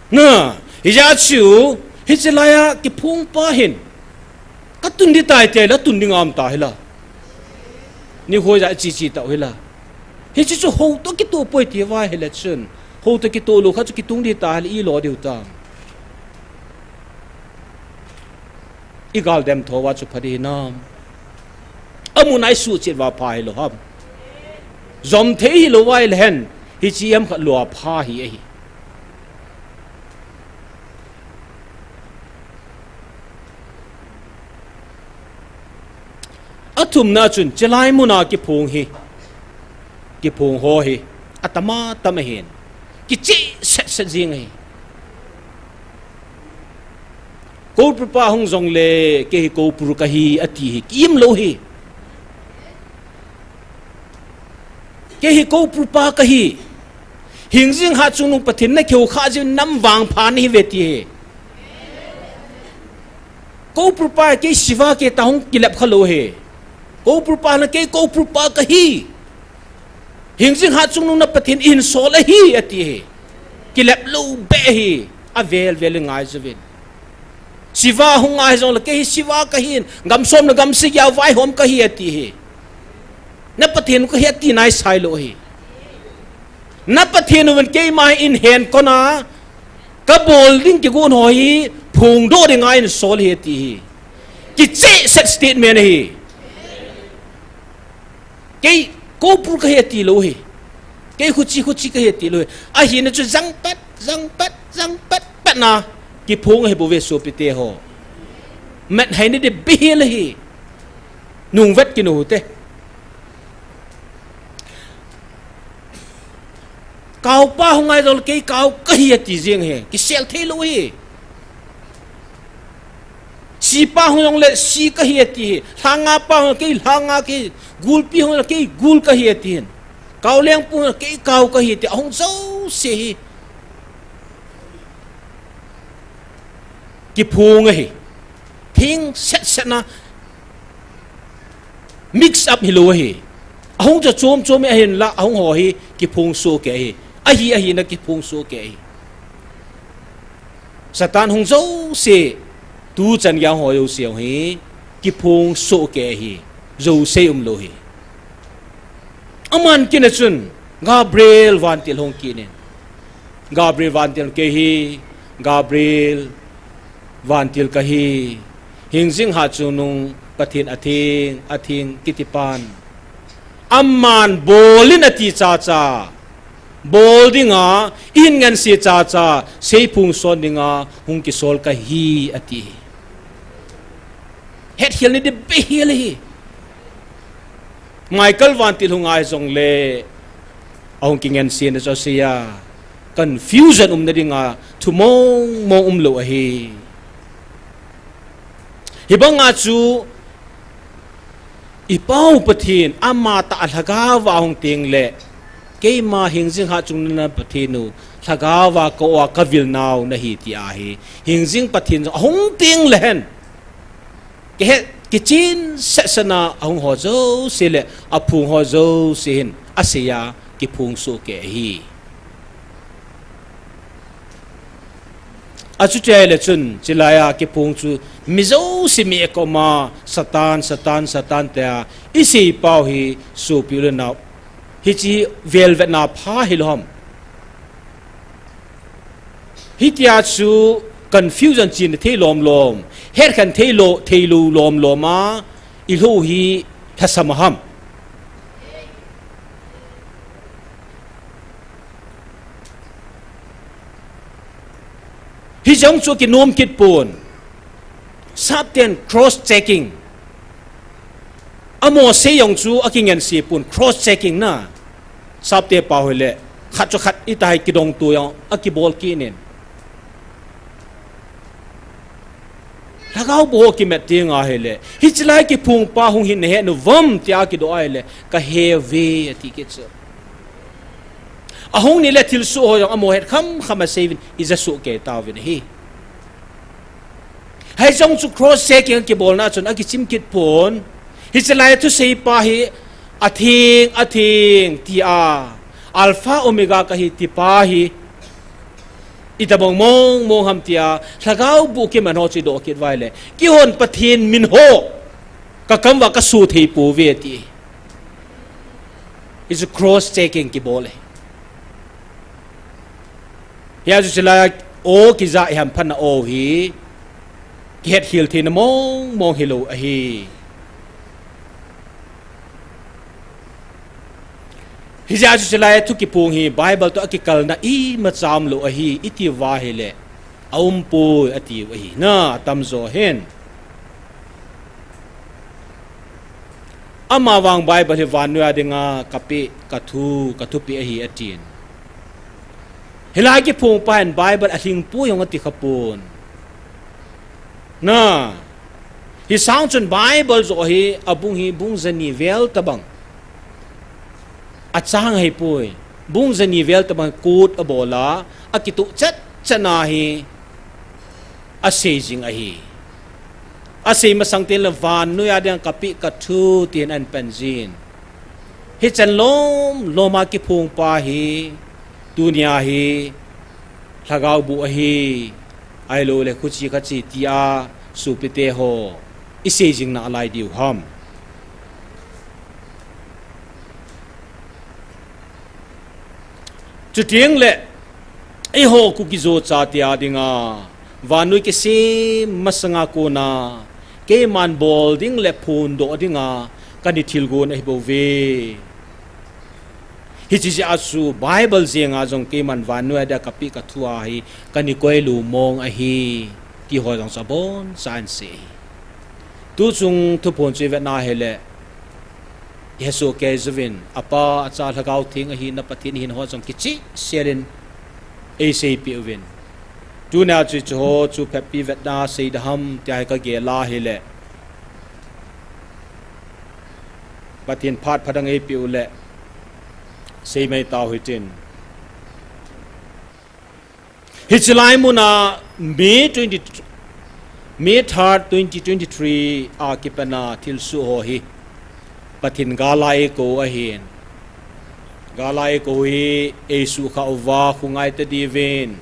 Na, hijeh chun, hiche lai a kiphong pa hin ka tun ding tai tia la tun ding aum ta hi la. Nikho ja chi chi tau hi la. Hiche chu hou toh kitoh poi ti uva ahile chun, hou toh kitoh lou khat chu kitung ding ta hi la, i lo diu tam? I gal dem tho uva chu pha ding hinam? Amun a i suhchet uva pha hi lou ham? Jom thei hi lou uva ahile hen, hiche ham khat lou a pha hi ahi. Athumna chun, hiche lai mun a kiphong hi, kiphong ho hi, atam atam ahin, kicheh set set jing ahi. Koupur pa hung jong le, kei hi koupur kahi, ati hi, ki-im lou hi. Kei hi koupur pa kahi. Hingjing Hatchungnung Pathen in na kihou kha jeh in nam vangpha nahi uve ti hi. Koupur pa kei Shiva kei ta hung kilep kha lou hi. Koupur pa na kei koupur pa kahi. Hingjing Hatchungnung na Pathen in hin sol ahi ati hi. Kilep lou beh hi. Avel vel in ngai jouvin. Shiva hung ngai jong le kei hi Shiva kahin, gam som le gam sagi a vaihom kahi ati hi. Na Pathen u kahi ati nai sai lou hi. Na Pathen uvin keima hi in hen kona, ka bol ding kigon ho hi, phongdoh ding a in sol hi ati hi. Kicheh set statement hi. Kei koupur kahi ati lou hi. Kei khuchi khuchi kahi ati lou hi. Ahina chu jang pet, jang pet, jang pet, pet na. Kiphong ahi bou ve sopite ho. Met hai ni de bihil hi. Nung vet kinu te. Kau pa hung ngai jong le kei kau kahi ati jeng hi. Kisel thei lou hi. Si pa hung jong le si kahi ati hi. Lhanga pa hung kei lhanga kahi. Gulpi hung le kei gul kahi ati hin. Kau lengpu hung le kei kau kahi ati. Ahung jouse hi. Kiphong ahi. Pheng set set na. Mix up hi lou ahi. Ahung chu chom chom ahin la, ahung ho hi kiphong soh kei ahi. Ahi, ahi na kiphong soh kei ahi. Satan hung jouse, tu chan gei a hung ho jouse hi kiphong soh kei ahi. Jouse um lou hi. Aman kit na chun Gabriel vantil hung kit in. Gabriel vantil kei hi, Gabriel vantil kahi, hingjing Hatchungnung Pathen atheng, atheng kiti pan. Aman bol in ati cha cha. Bol dinga, ihin ngansi chacha, seiphung son dinga, hung kisol kahi, ati. Hetkhel ni di behel hi. Michael vantil hung ai jongle, ahung kingansi na josea. Confusion umna dinga, thu mong mong umlou ahi. Hibanga chu, i Pau Pathen, amatah a lhagao va hung tengle, keima hingjing hatchungnung Pathen u, lhagao va ka-o a kavil nau nahi ti ahi, hingjing Pathen jong ahung tengle hen. Kihet, kichin sehsehna ahung ho jouse le, aphung ho jouse hin, aseiya, kiphung sohkei ahi. Achuti ahile chun, chilaiya kiphung chu mi jouse mi akoma, Satan, Satan, Satan tia, isei pau hi sopi u le nao. Hiche velvetna pha hilou ham. Hitia chu confusion chin thei lom lom, hetkhen thei lou, thei lou lom lom a, ilou hi lhasam ham. Hijong chu kinom kit pon. Sapten cross checking. Amaho sei jong chu akingansi pon cross checking na. Sapte pau hile. Khat chu khat itahi kidong tu jong akibol kit in. Lhagao boh kimat ding ahile. Hiche lai kiphung pa hung hin nahe nom uvem tia kidoh ahile. Kahe uve ati kit chu. Ahung ni le thilsoh ho jong amaho het kham kham asei uvin ija sohkei tauvin ahi. Hijong chu cross checking kibolna chun akichim kit pon. Hiche lai thusei pa hi atheng, atheng tia. Alpha Omega kahi ti pa hi. Itobang mong mong ham tia. Lhagao boh kiman ho chu idoh kit uva ahile. Keihon Pathen min ho. Kakam uva kaso thei pouve ti. Hichu cross checking kibol e. Hia chu chilai o kija iham phatna o hi. Kihet khel theina mong mong hilou ahi. Hijeh a chu chilai thu kiphong hi Bible toh akikalna imacha umlou ahi, iti uva ahile, aumpoi ati u ahi. Na, atamjo hin. Amavang Bible hi vannoi a dinga kapeh, kathu, kathupeh ahi atin. Hilai kiphong pa hin Bible alhingpoi jong ati khapon. Na, hisang chun Bible joh hi abung hi bung jani vel tobang. Achang ahipoi. Bung jani vel tobang quote abol a, akituh chet chet na hi asei jing ahi. Asei masang teng le vannoi a dinga kapeh kathu tin ahin pan jin. Hichan lom lom a kiphong pa hi, tunia hi, lhagao boh ahi, ahilou le khuche khache tia, sopite ho, isei jing nalai diu ham. Chuteng le, eiho Kuki-Zo chate a dinga, vannoi kisem masanga kona, keiman bol ding le phondoh dinga, kana thilgon ahi bouve. Hiche jeh a chu Bible jenga jong keiman vannoi a dia kapeh kathu a hi, kana koilou mong ahi, ti ho jong chu aboncha'n asei. Tuchung thuphon chu ivet na ahile, ihesoh kei jouvin, Apa, Acha, Lhagao Theng ahina Pathen ihin ho jong kichehsel in eiseipeh uvin. Tunia chu hiche ho chu phatpi vetna seida ham tia hi kagel a ahile. Pathen phat phadang eipeh u le, seimai tau hitin. Hiche lai muna May twenty, May third, twenty twenty-three a kipana thilsoh ho hi Pathen gal a eikou ahin. Gal a eikou hi eisuhkhah uva khongai tadiuvin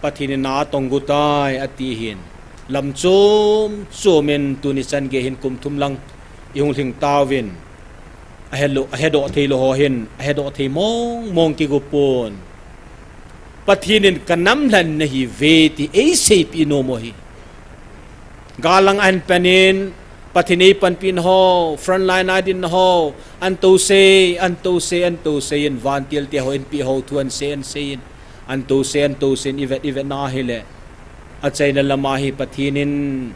Pathen in na atong got tai ati hin. Lam chom chom in tuni chan gei hin kum thum lang ihung lhing tauvin. Ahelou, ahedoh theilou ho hin, ahedoh thei mong mong kigo pon. Pathen in kanam lhen nahiuve ti eiseipeh nom u ahi. Gal lang ahin pan in, Pathen in eipanpi na ho, frontline a ding na ho, anto sei, anto sei, anto sei in vantil te ho in pi ho thu an sei, an sei in. Anto sei, anto sei in ivet, ivet na hile. Achaina lama hi Pathen in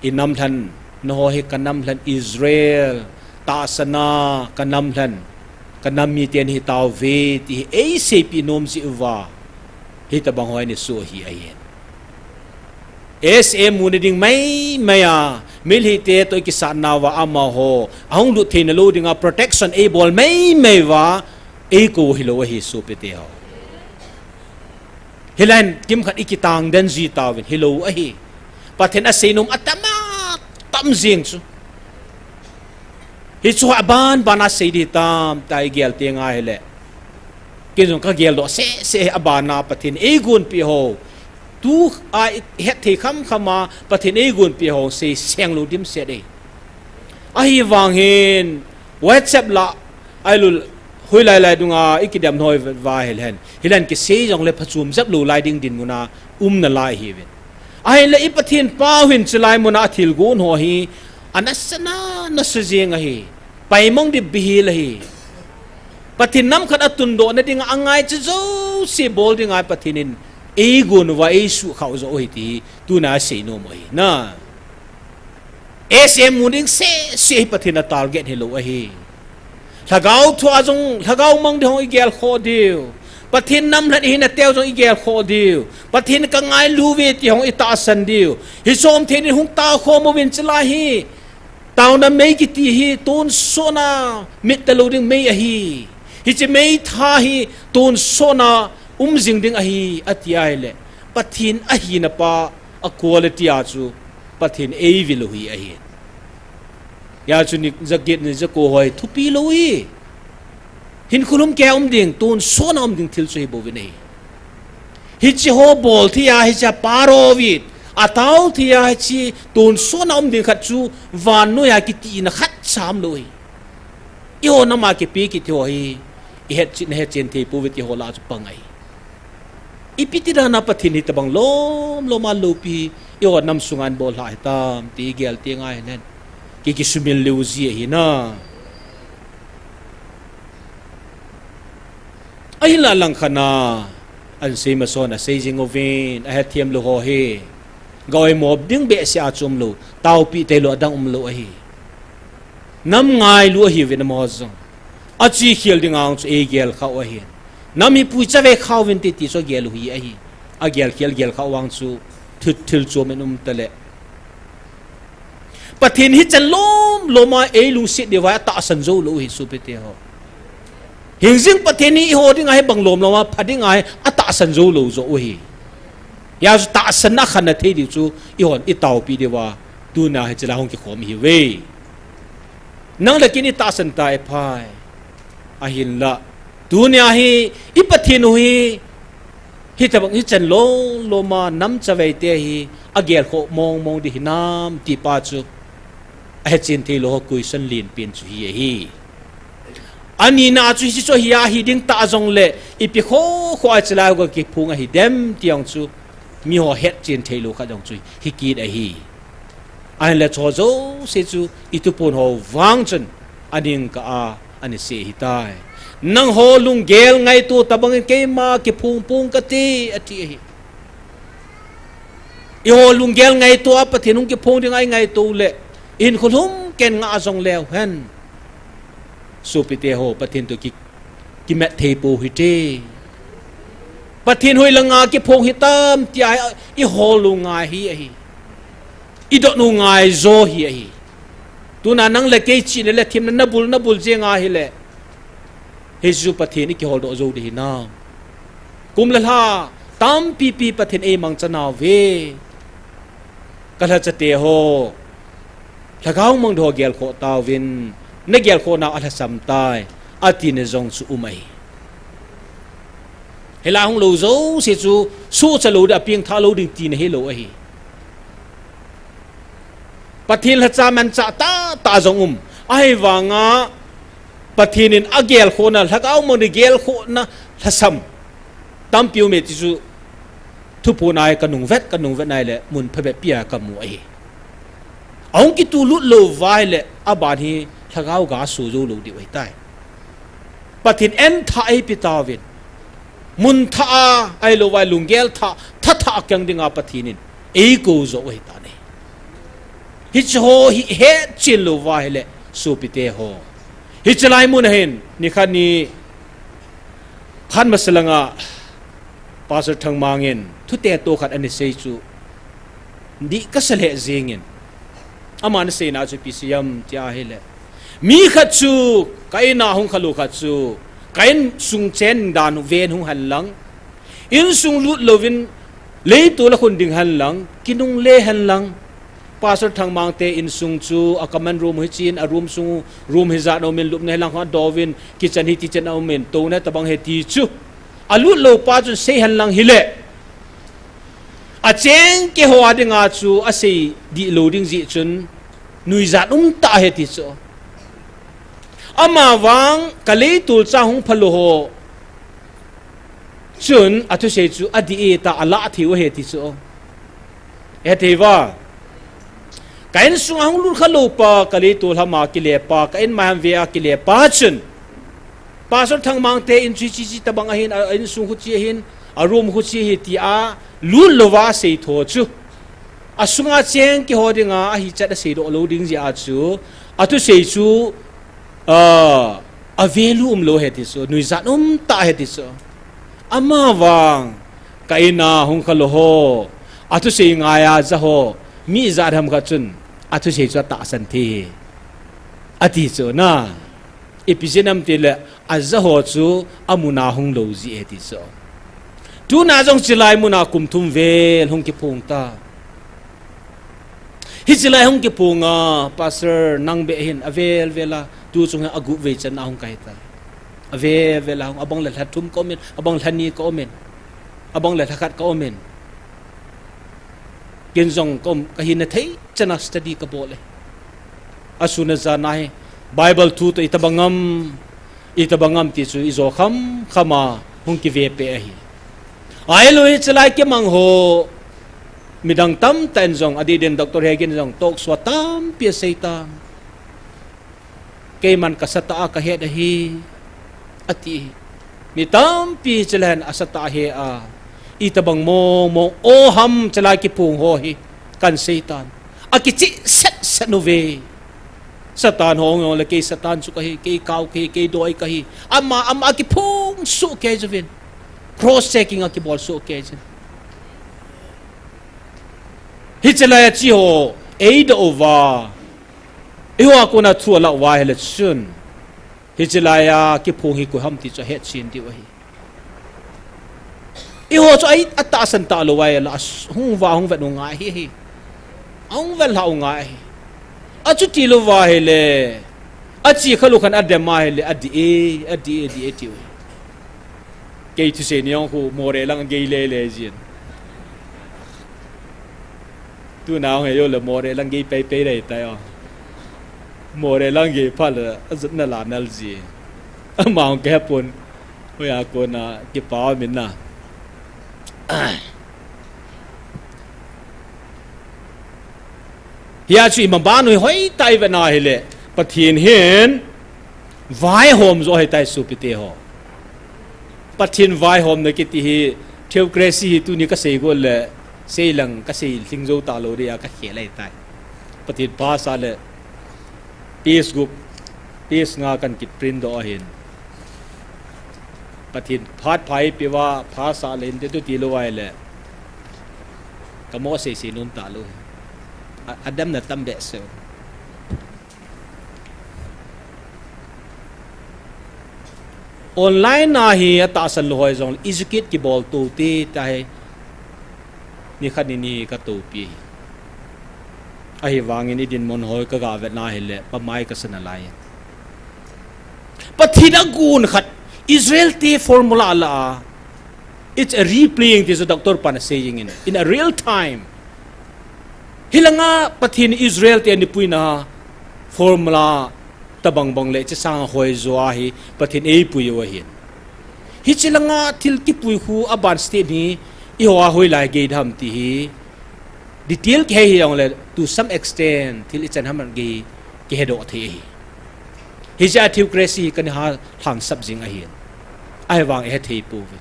inam lhan, na ho hi kanam lhan Israel, tahsana kanam lhan, kanam miten hi tauve, ti hi eiseipi nom jeh uva. Hitabang ho hi ni su hi ahi. S M mu na ding mai mai a, milhite toh ikisatna uva amaho, ahung lut theina lou dinga protection eibol mai mai uva, eikou hilou ahi sopite ho. Hilai in kimkhat ikitang den ji tauvin hilou ahi. Pathen asei nom atam a, tam jing chu. Hichu aban ban a sei di tam, ta igel teng ahile. Ken jong kagel doh seh seh aban a Pathen eigonpi ho. Tu a het thei kham kham a Pathen eigonpi ho sei seng lou dimset e. Ahivang hin WhatsApp la ailul hoilai lai dunga ikidem noi va hel hen. Hilai in kisei jongle phachom jep lou lai ding dinmun a um nalai hiuvin. Ahinla i Pathen pau hin chulai mun a thil gon ho hi anasa na, nasa jing ahi. Paimang dip bihil ahi. Pathen nam khat atundoh na dinga angaicha jouse bol dinga Pathen in eigon uva eisuhkhah u joh u ahi ti hi tuna asei nom u ahi. Na. S M mu ding seh seh hi Pathen a target hilou ahi. Lhagao thua jong, lhagao mang ding ho igel khoh diu. Pathen nam lhan ihina teu jong igel khoh diu. Pathen kangailu ve ti ho itahsan diu. Hiche chom thei in hung tao khom uvin chulai hi. Taona mei kiti hi tonsot na mit talou ding mei ahi. Hiche mei tha hi tonsot na um jing ding ahi ati ahile. Pathen ahina pa a quality a chu Pathen eivil u hi ahi. Hijeh chun ni jaget ni jako ho hi thupi lou hi. Hinkho lhumkeiya um ding, tonsot na um ding thil chu hi bouvin ahi. Hiche ho bol thei a, hiche a paro vit, atao thei a, hiche tonsot na um ding khat chu vannoi a kiti na khat cha umlou hi. Eiho nam a kipe kiti ho hi, ihet chen, ihet chen thei pouve ti ho lah a chu pang ahi. Ipi ti dan a Pathen hitabang lom lom a loupi, eiho nam sunga ahin bol lha hitam, ti igel teng ahile. Ki, kisumil lheh ji ahi na. Ahinla langkhat na, ahin sei masa hon asei jing uvin, ahethem lou ho hi. Ga oimo ding behseh a chu umlou, taopi thei lou adang umlou ahi. Nam ngailu ahiuvin amaho jong. Achekhel ding a chu eigel khah u ahi. Nam hi puicha ve khah uvin ti ti chu agel u hi ahi. Agel khel gel khah vang chu thil, thil chom in um tale. Pathen hichan lom lom a eilungset diu va atahsan jou lou hi sopite ho. Hingjing Pathen hi eiho dinga hi bang lom lom a pha dinga hi atahsan jou lou joh u hi. Hijeh chun tahsan na khanna thei diu chu eihon itaopi diu va tuna hi chulai hung kikhom ihiuve. Nang le ken itahsan ta ephai. Ahinla. Tunia hi i Pathen u hi hitabang hichan lom lom a nam chavei te hi agel khoh mong mong ding hinam ti pa chu ahechen thei lou ho question lenpen chu hi ahi. Anina chu hiche chu hi ahi ding ta jongle ipi kho kho a chulai ho ga kiphong ahi dem ti jong chu miho hetchen thei lou khat jong chu hi kit ahi. Ahinla chu jouse chu i tupon ho vang chun aning kah a ana sei ahitai. Nangho lunggel ngaito tabang in keima kiphong pong kate ati ahi. Eiho lunggel ngaito a Pathen hung kiphong ding a ingaito le hinkho lhumkeiya ngah jong leu hen. Sopite ho Pathen toh ki kimat thei pou hite. Pathen hoilanga kiphong hitam tia eiho lungngai hi ahi. Idot u ngai jo hi ahi. Tuna nang le kei chihna le themna nabul nabul jeng ahile. Hichu Pathen ikihol doh jou ding hinam. Kum le lha tampi pi Pathen eimangcha nauve. Ka lhacha te ho, lhagao mang ding ho gelkhoh tauvin, na gelkhoh nau alhasam tai, atina jong chu um ahi. Hilai hung lou jouse chu, suhcha lou ding, apengthah lou ding tina hilou ahi. Pathen lhacha manchah tahtah jong um. Ahivanga, Pathen in agelkhohna, lhagao mang ding gelkhohna lhasam tampi um e ti chu thuphon a hi kanung vet, kanung vet nai le mun phabep pia kamu ahi. Ahung kitulut lou uva ahile, aban hi lhagao ga so jou lou diu ahitai. Pathen in thah eipe tauvin. Mun thah a, ahilou vai lunggel thah, tha thah a keng dinga Pathen in eikou jou ahitan ahi. Hiche ho hi hetchen lou uva ahile, sopite ho. Hiche lai mun a hin, nikhat ni, khat masa langa, Pastor Thangmang in, thutetoh khat ana sei chu, dih kasa lheh jengin. Aman aseina chu ipi sei em tia ahile, mi khat chu, ka in a hung khalou khat chu, ka insung chen dan ven hung hen lang, insung lut louvin, leitol a khun ding hen lang, kinungle hen lang, Pastor Thangmang te insung chu a common room hichen, a room sung, room hijat aumin, lupna hilang khat douvin, kitchen hi kitchen aumin, touna tabang ahi ti chu alut lou pa chun sei hen lang hile, acheng keiho a dinga chu asei dih lou ding jeh chun nuijat umtah ahi ti chu. Amavang ka leitol cha hung phalou ho chun athusei chu adih e tia alah thei u ahi ti chu. Hethei uva, ka insung a hung lut khalou pa, ka leitol ham a kile pa, ka in mai ham ve a kile pa chun, Pastor Thangmang te in chu hiche tabang ahin, a insung khu hiche ahin, a room khu hiche ahi tia lut louva asei tho chu, asunga cheng keiho dinga ahichat asei doh lou ding jeh a chu, athusei chu, a, a value umlou ahi ti chu, nuijat umtah ahi ti chu. Amavang, ka in a hung khalou ho, athusei ngai a ja ho, mi ijat ham khat chun, athusei chu atahsan thei, ati chu na. Ipi jeh ham tile, aja ho chu amun a hung lou jeh ahi ti chu. Tuna jong hiche lai mun a kum thum vel hung kiphong ta. Hiche lai hung kiphong a, Pastor nang beh hin avel vel a, tu chung hin agup vei chan a hung kahi ta. Avel vel a hung, abang le lha thum ka umin, abang lha ni ka umin, abang le lha khat ka umin. Ken jong ka um, ka hina thei chan a study ka bol e. Asun ajan a hi, Bible thu toh itobang ham, itobang ham ti chu ijo kham kham a hung kive peh ahi. Ahilou hiche lai kimang ho, midang tamtah in jong, adeh din Doctor Hagin jong talk show a tampi asei tan. Keiman ka satah a ka het ahi, ati. Mi tampi hiche lai hin asatah a ahe a, itobang mong mong o ham hiche lai kiphong ho hi, kan sei tan. Akichih set set uve. Satan ho jong le kei Satan chu kahi, kei kau kahi, kei doi kahi. Ama, ama akiphong soh kei jeh uvin. Cross checking akibol soh kei jeh uvin. Hiche lai a hiche ho, eidoh uva. Eiho a kona thu alah uva ahile chun, hiche lai a kiphong hi koi ham ti chu ahetchen diu ahi. Eiho chu ahi, atahsan talou uva ahile, ahung uva, ahung vet u ngai ahi. Ahung vet lhah u ngai ahi. Achuti louva ahile, ache khalou khan adem a ahile, adih e, adih e, adih e, tiu ahi. Kei thusei ni jong khu Moreh lang gei lele jin. Tuna hung he jou le Moreh lang gei pei pei lei tai o. Moreh lang gei phat le ajatna la nal ji. Ama hung kihepon. Hoiya kona kipa umin na. Hia chu imaban u hi hoitah ivet na ahile, Pathen hin vaihom joh ahitai sopite ho. Pathen vaihomna kiti hi, theocracy hi tuni kasei got le, sei lang kasei lhing jou talou dia kakhel ahitai. Pathen phasah le, page gup, page nga kan kiprint doh ahin. Pathen phat pha eipeuva, phasah le inte tu tilou ahile, kamo sei sei nom talou. A, adamna tam behseh. Online a hi atahsan lou hoi jongle, educate kibol tou te, tia hi nikhat ni ni katoupi. Ahivangin idinmun hoi kaga vetna ahile, pamai kasa nalai. Pathen agon khat, Israel te formula la a, it's a replaying, ti chu Doctor pan asei jengin, in a real time. Hilanga Pathen Israel te anipuina formula tabang bang le hiche sanga hoi joh ahi Pathen eipui u ahin. Hiche langa thil kipui khu aban step hi eiho a hoilai gei dem ti hi Detail kihei hijongle, to some extent, thil ichan ham kihei, kihedoh thei ahi. Hijeh a theocracy hi kana ha lhangsap jing ahin. Ahivang ihe thei pouve.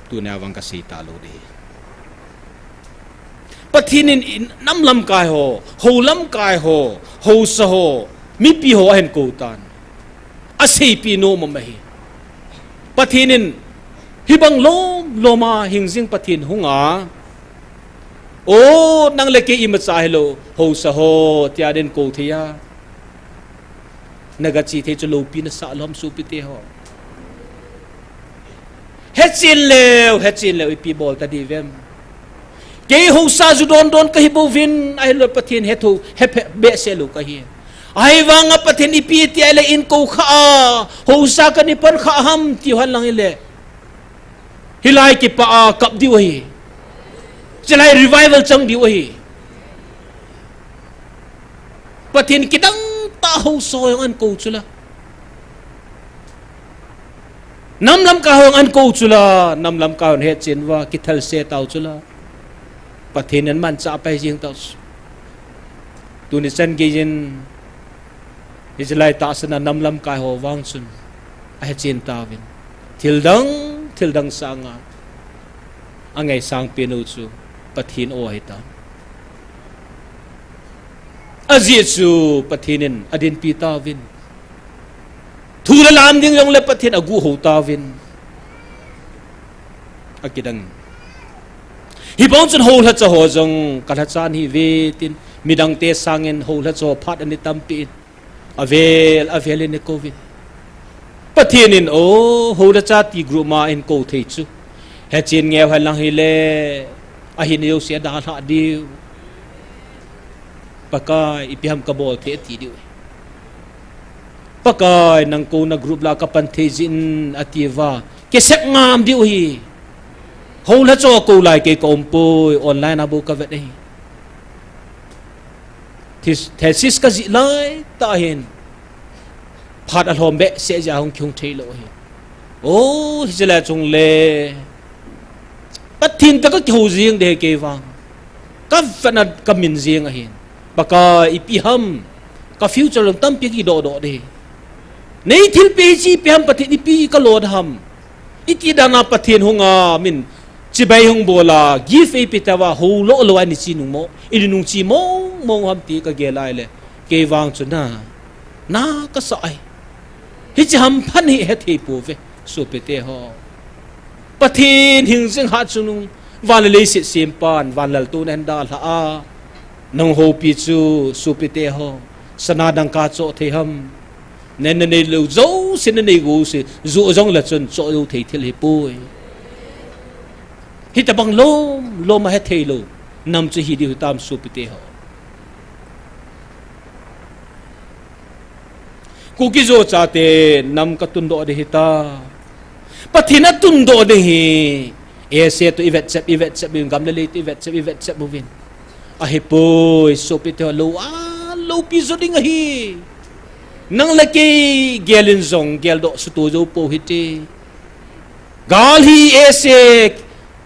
Tunia vang kasei talou ding ahi. Pathen in nam lamkai ho, hou lamkai ho, housa ho, mipi ho ahin kou tan. Aseipi nom ahi. Pathen in hibang lom lom a hingjing Pathen hunga, o, nang le kei imacha hilou, housa ho, tia ahin kou thei a. Naga che thei chu loupi nasah lou ham sopite ho. Hechen leu, hechen leu, ipi bol ta diuvem. Kei housa ju don don kahi bouvin, ahilou Pathen hetho, hephe behseh lou kahi. Ahivanga Pathen ipi tia le in kou kha a, housa kana pan kha ham tiu hen lang hile. Hilai kipah a kap diu ahi. Chulai revival chang diu ahi. Pathen kidang tah housa ho jong ahin kou chula. Nam lamkai ho jong ahin kou chula. Nam lamkai hon hechen uva, kithal se tau chula. Pathen in amanchah pai jing tau chu. Tuni chan geiyin, hiche lai tahsan a nam lamkai ho vang chun ahechen tauvin. Thildang, thildang sanga angaisang pen u chu Pathen o ahitan. Ajeh chu Pathen in adinpi tauvin. Thu le lam ding jongle Pathen aguh hou tauvin. Akidang. Hibang chun houlhacha ho jong kalhacha ahiuve tin, midangte sangin houlhacha ho phat ana tampi in. Avel, avel in eikouvin. Pathen in, o, houlhacha ti group ma ahin kou thei chu. Hechen ngeu hen lang hile, ahin jouse adalhah diu. Pakai, ipi ham kabol thei ati diu. Pakai, nang kouna group lah a kapan thei jin ati uva. Kisep ngam diu ahi. Houlhacha ho kou lai kei kaum poi, online a bou kavet ahi. Thes-, thesis kajih lai tah hin. Phat alhom behseh jeh a hung kihung thei lou ahi. O, hiche lai chungle. Pathen toh kakihou jing ding ahi kei vang. Kavetna kamin jing ahin. Pakai ipi ham. Ka future jong tampi kidoh doh ding ahi. Nei thilpeh hiche ipi ham Pathen ipi kalo da ham. Iti dan a Pathen hunga min chibai hung bol a, gift eipe tauva, hou lou lou a ini che nung mo, ini nung che mong mong ham ti kagel a ahile. Kei vang chu na, na kasa ahi. Hiche hampha hi hethei pouve, sopite ho. Pathen hingjing hatchungnung, van le leiset sempan, van laltouna ahin dalhah a. Nahung houpi chu, sopite ho. Sana dangka choh thei ham. Nei, nanei lou jouse, nanei jouse, joh jongle chun choh jou thei thil ahipoi. Hitobang lom lom a hethei lou nam chu hi diu hitam sopite ho. Kuki Zo chate nam katundoh ding hita. Pathen atundoh ding hi. Ese toh ivetchep, ivetchep, gam le lei toh ivetchep, ivetchep uvin. Ahipoi, sopite ho, lou a, loupi jo ding ahi. Nang le kei gel in jong, geldoh suhto jou pou hite. Gal hi ese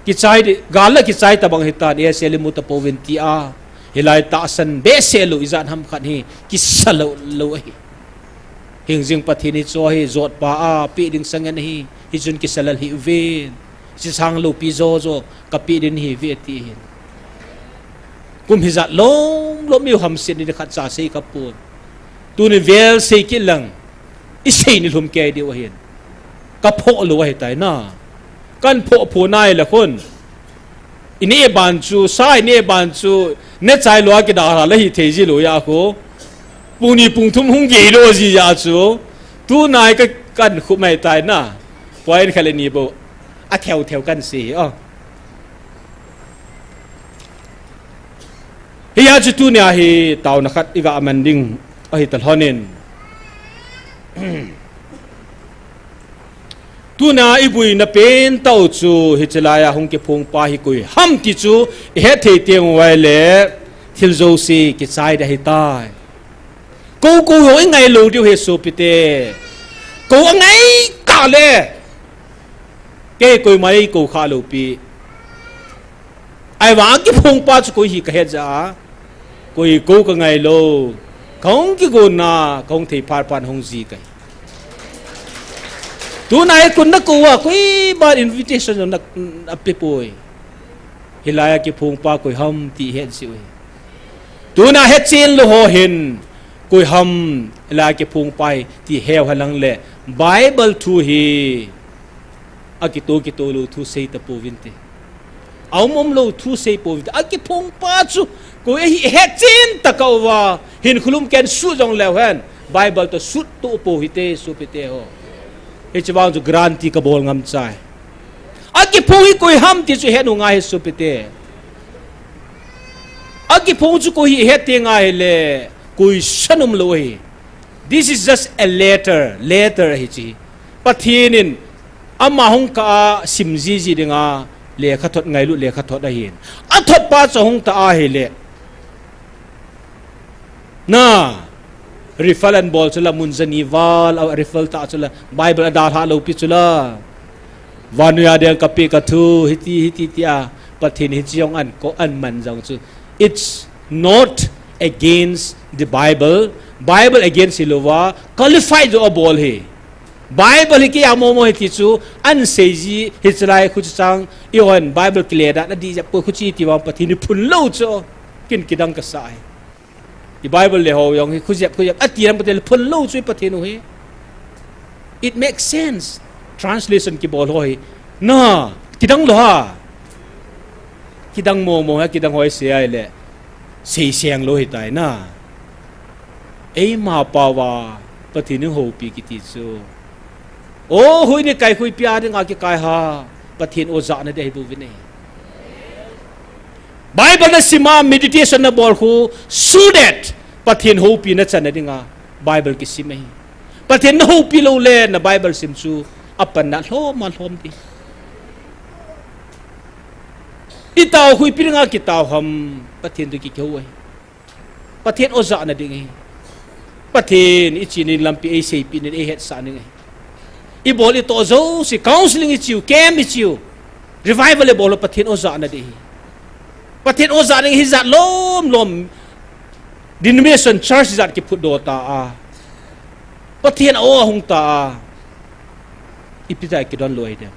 kichai di, gal la kichai tobang hitan, ese le mu tapouvin tia. Hilai tahsan behseh lou, ijat ham khat hi, kisa lou, lou ahi. Hingjing Pathen hi chu ahi, jotpa a, peh ding sangen ahi, hichun kisa lel hih uvin. Sisang loupi jo jo, kapeh ding ahiuve ati hin. Kum hijat lom lom miu hamset ni khat cha sei kapon. Tuni vel sei kit lang, isei ni lhum kei diu ahin. Kaphoh lou ahitai na. Kaphoh phoh nai le khun. Ineh ban chu, sa ineh ban chu, nechai lou a kidalha le hithei ji lou ahi khu. Pung ni pung thum hung gei lou ji ahi chu. Tunai ka, kakhup mai tai na. Point khat le ni bou. Atheu theu kasei hi, o. Hia chu tunia hi taona khat iga man ding ahi talhonin. Tuna ibuina pentah u chu hiche laiya hung kiphong pa hi koi ham ti chu ihet thei teng uleh thil jouse kichai ding ahitai. Kou kou jong ingai lou diu ahi sopite. Kou angai tah le. Kei koima eikou kha lou pi. Ahivang akiphong pa chu koi hi kahet ja a. Koi ko kangai lou. Kahung kigon na, kahung thei phat phat hung ji kahi. Tuna hi kon nakou a, koima invitation jong na, apeh poi. Hilai a kiphong pa koi ham ti het ji uhi. Tuna hechen lou ho hin, koi ham, hilai a kiphong pa hi ti heu hen lang le, Bible thu hi, akito kito lou thu sei tapouvin te. Aum um lou thu sei pouvin te. Akiphong pa chu, koi ahi hechen tah a uva, hinkho lum ken suh jong leu hen, Bible toh suhtoh pou hite, sopite ho. Hiche vang chu guarantee kabol ngam chai. Akiphong hi koi ham ti chu het u ngai hi sopite. Akiphong chu koi hi het teng ahile, koi san um lou ahi. This is just a letter, letter ahi chu. Pathen in ama hung kah a sim jiji dinga lekhathot ngailut lekhathot ahin. Athot pa chu hung tah ahile. Na, refer an bol chu la mun jani val, a refer ta chu la Bible adalhah lou pi chu la. Vannoi a dinga kapeh kathu, hiti, hiti, tia, Pathen hiche jong an ko an man jong chu. It's not against the Bible. Bible against hilouva, qualify jo abol hi. Bible hi kei a momo hi ti chu, an seiji, hiche lai khu chu chang, ihon Bible kile dan, adih jep poi khu chu ti vang Pathen hi phun lou chu, kin kidang kasa hi. I Bible le ho jong hi khu jep, khu jep, ati lam Pathen le phun lou chu i Pathen u hi. It makes sense. Translation kibol ho hi. Na, kidang lou ha. Kidang momo ha, kidang ho hi sei ahile. Sei seng lou hitai na. Eima pao va, Pathen in houpi kiti chu. O, hoi ni kai hoi pia dinga kikai ha, Pathen o jahna ding ahi bouvin e. Bible na sim a, meditation na bol khu, so that Pathen houpi na channa dinga, Bible kisim ahi. Pathen na houpi lou le, na Bible sim chu, apanna lhom a lhom ding. I tao khu ipi dinga kitao ham, Pathen toh kihou ahi. Pathen o jahna ding ahi. Pathen i chena lampi ei seipeh nin ei hetsah ning ahi. I bol i toh jouse, counseling i chiu, camp i chiu. Revival i bol ho Pathen o jahna ding ahi. Pathen o jahna ding ahi jat lom lom. Denomination church jat kiphutdoh ta a. Pathen o ahung ta a. Ipi jeh a kidon lou ahi dem.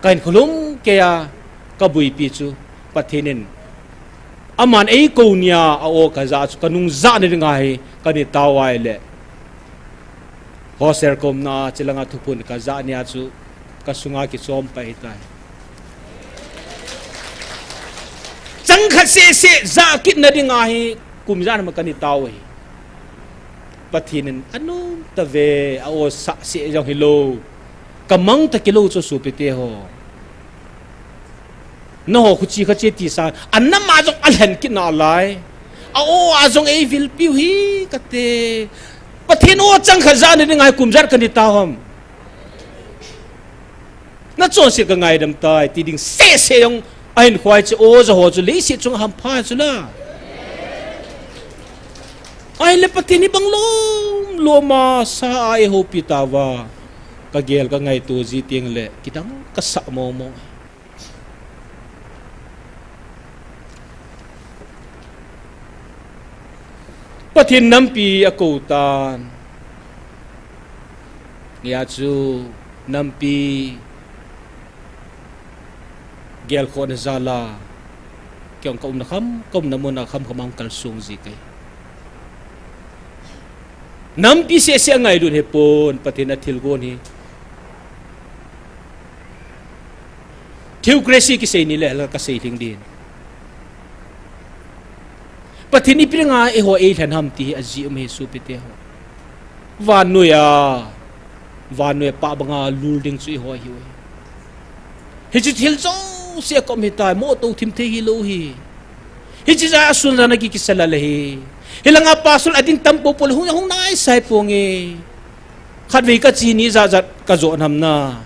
Ka hinkho lum kei a, ka buipi chu, Pathen in. Aman ei kou nia, a o ka jah chu, ka nung jahna dinga hi, ka ni tao ahile. Hostel kaumna, chilanga thuphon ka jah nia chu, ka sunga kichom pai tai. Chang khat seh seh, jah kitna dinga hi, kum ijat ham ka ni tao ahi. Pathen in anom tave, a o sah seh jong hilou. Ka mang ta kilou chu sopite ho. Nangho khuche khache ti sang, anam a jong alhen kit nalai. A o a jong ei vilpiu hi kate. Pathen o chang khat jahna dinga hi kum ijat ka ni tao ham. Na chonset ka ngaidam tai, ti ding seh seh jong ahin khoi chu o ja ho chu leiset chunga hampha chu la. Ahile Pathen hi bang lom lom a sa a ei houpi tauva. Ka gel ka ngaito ji teng le, kidang ka sah momo. Pathen nampi a kou tan. Hia chu nampi gelkhohna jal a. Kei jong ka umna kham, ka umna mun a kham kham a kalsong ji kahi. Nampi seh seh a ngailut hipon, Pathen a thilgon hi. Theocracy kisei ni le, la ka sei lhing din. Pathen ipi dinga eiho eilhen ham ti hi ajeh um ahi sopite ho. Vannoi a, vannoi a pah banga lul ding chu eiho ahiuve. Hiche thil jouse a kom hitai, mo tou thim thei hilou hi. Hiche jeh a sun jana ki kisa lal ahi. Hilanga pastor ading tam popo le hung, hung naisai ponge. Khatvei ka che ni jat jat ka jo nam na.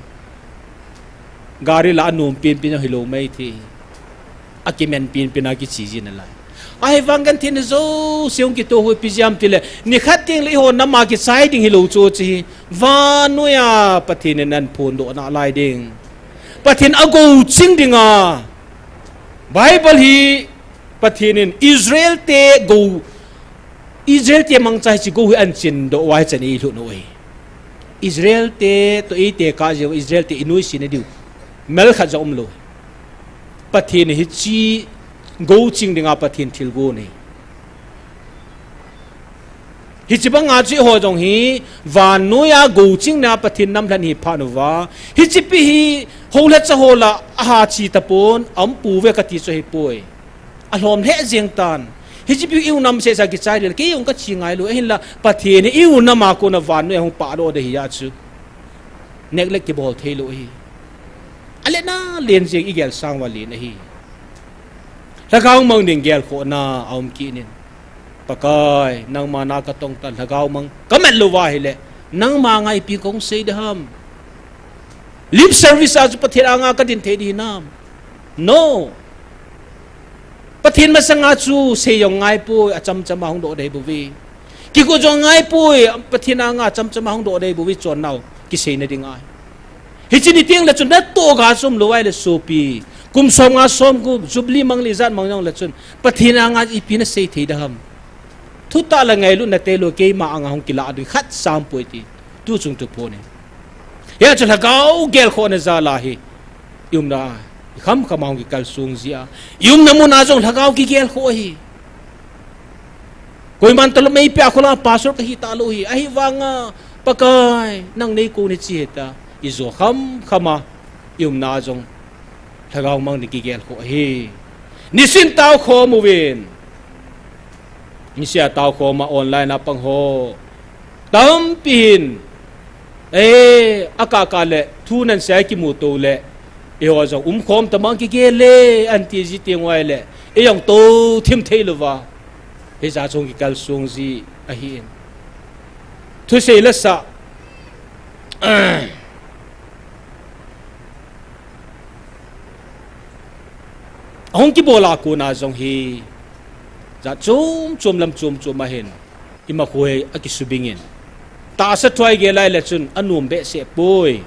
Gari la anom penpen hilou mai thei. Akimen penpen a kiche ji nalai. Ahivang gentheina jouse hung kitoh hoi ipi jeh ham tile. Nikhat teng le eiho nam a kichai ding hilou chu che hi. Vannoi a Pathen in ahin phondoh nalai ding. Pathen a gou ching dinga. Bible hi Pathen in Israel te go, Israel te mangcha hiche go hi ahin chin doh uva hichan eilut u ahi. Israel te toh eite kah jeh uva Israel te inuisat na diu melkhat jong umlou. Pathen hiche go ching dinga Pathen thilgon ahi. Hiche banga chu eiho jong hi vannoiya go chingna Pathen namlhen hi phat uva, hiche pi hi houlhacha ho lah a ha chi tapon, aum pouve kati chu ahipoi. Alhom lheh jeng tan. Hiche pi hi i-u nam sehsa kichai le, kei jong kachi ngailou, ahinla Pathen hi i-u nam a kona vannoiya hung pahdoh ding ahi a chu. Neglect kibol theilou ahi. Alen alen jeng, igel sang uva len ahi. Lhagao mang ding gelkhohna aum kit in. Pakai, nangma na katong tan, lhagao mang kamat lou uva ahile, nangma anga ipi kahung sei ding ham? Lip service a chu Pathen anga kadin thei ding hinam? No. Pathen masanga chu sei jong ngaipoi, achamchama hung doh ding ahi bouve. Kigo jong ngaipoi, Pathen anga achamchama hung doh ding ahi bouve, chonnau kiseina dinga. Hiche ni tengle chun natoh ga chu umlou ahile sopi. Kum somnga somgup, Jubilee mang le ijat mang jongle chun, Pathen anga ipi nasei thei ding ham? Thutah le ngailutna tailou, keima anga hung kilah ding khat sang poi ti. Tu chung tu pon e. Hia chu lhagao gelkhohna jal a hi, i umna, i khamkham a hung kikalsong jia, i umna mun a jong lhagao kigelkhoh ahi. Koiman talou mei pia khola pastor kahi talou ahi. Ahivanga, Pakai, nang neikou nachi hita, i jo khamkham a, i umna jong lhagao mang ding kigelkhoh ahi. Nisin taokhom uvin. Nisea taokhom a online a pang ho tampi hin, eh, akah kah le thu nansei a kimuto le, eiho jong umkhom tamang kigel e, anti ji teng uva ahile, ei jong tou thim thei louva, hijat chun kikalsong ji ahin. Thusei le sa ahung kibol a kona jong hi, jat chom chom lam chom chom ahin, ima khu hi akisubing in. Tahsa thu a igel a ahile chun anom behseh poi.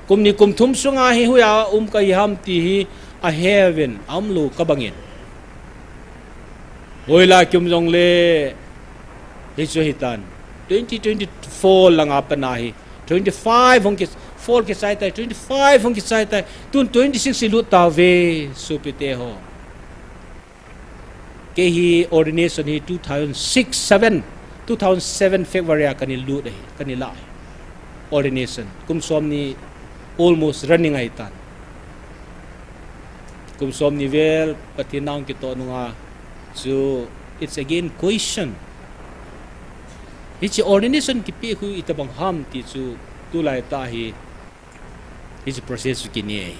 Kum ni kum thum sunga hi hoiya um kahi ham ti hi aheuvin, aumlou kabang in. Hoilai kium jongle, hichu hitan. Twenty twenty-four langa pat a hi, twenty-five hung ki, four kichai tai, twenty-five hung kichai tai. Tun twenty-six ilut tauve, sopite ho. Kei hi ordination hi two thousand six, seven, two thousand seven February a kana lut ahi, kana lah ahi. Ordination. Kum somni almost running ahitan. Kum somni vel Pathen nahung kitoh nunga chu, it's again question. Hiche ordination kipe khu itobang ham ti chu tulai tah hi, hiche process chu kinei.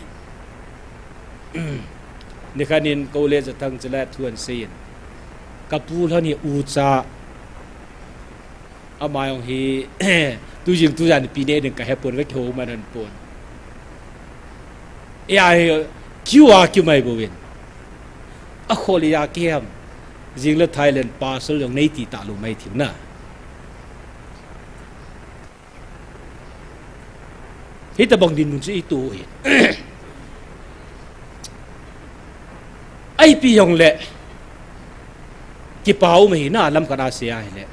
Nikhat in kou le Jathang chule thu ahin seiyin. Kapu lhon hi ucha. Ama jong hi, tujing tujan pi ne ding kahepon, kakihou man hon pon. Eia hi, queue a kiu mai bouvin. Akhol eia kihem. Jing le Thailand parcel jong neiti talou mai thiu na. Hitobang dinmun chu ito hi. Ipi jongle, kipa um ahi na, lamkhat a sei ahile.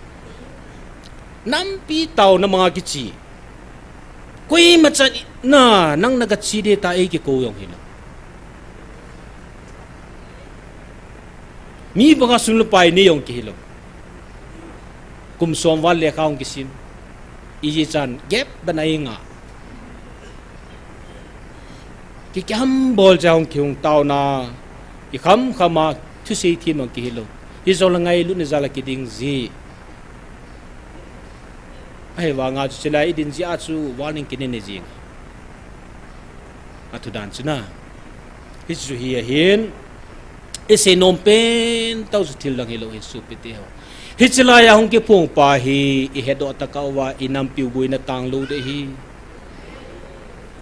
Nampi taona manga kichi. Koima chan na, nang nagachi ding ta, ei kikou jong hilou. Mi banga sum le pai nei jong kihilou. Kum som val lekha hung kisim. Ijeh chan gap bana inga. Kikiham bol cha hung kihung taona. Ikhamkham a thusei them jong kihilou. Hijongle ngailutna jal a kiding ji. Ahivanga chu chulai idin jeh a chu warning kinei nei jing. Athudan chu na. Hichu hi ahin. Isei nom pen tah chu thil dang hilou hi sopite ho. Hiche laiya hung kiphong pa hi ihetdoh tah uva inampiu boina tanglou ding ahi.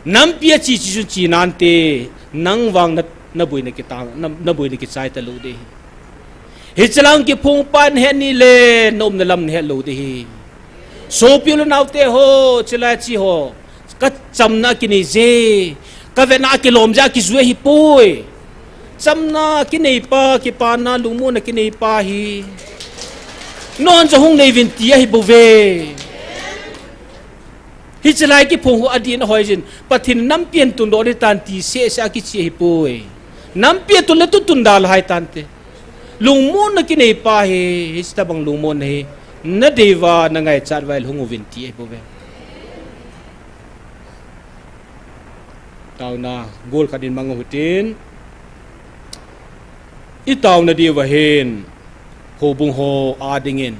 Nampi a chi chi chun chi nante, nang vang na, naboina kitang, na, naboina kichai talou ding ahi. Hiche lang kiphong pa nahet ni le, naumna lam nahet lou ding ahi. Sopi u le naote ho, chulai chi ho. Kachamna kinei je, kavetna kilom je, kijui ahipoi. Chamna kineipa, kipana, lungmonna kineipa hi. Nangho jong hung nei uvin ti ahi bouve. Hiche lai kiphong ho adih in ahoi jin. Pathen nampi in tun doh ding ahitan ti seh seh a kichi ahipoi. Nampi a tun le tutun da lou ahitan te. Lungmonna kineipa hi, hiche tobang lungmonna hi. Nadei uva, nangaichat uva ahile hung uvin ti ahi bouve. Taona, gol khat in mang u hitin. I taona diuva hin, houbung ho a dingin,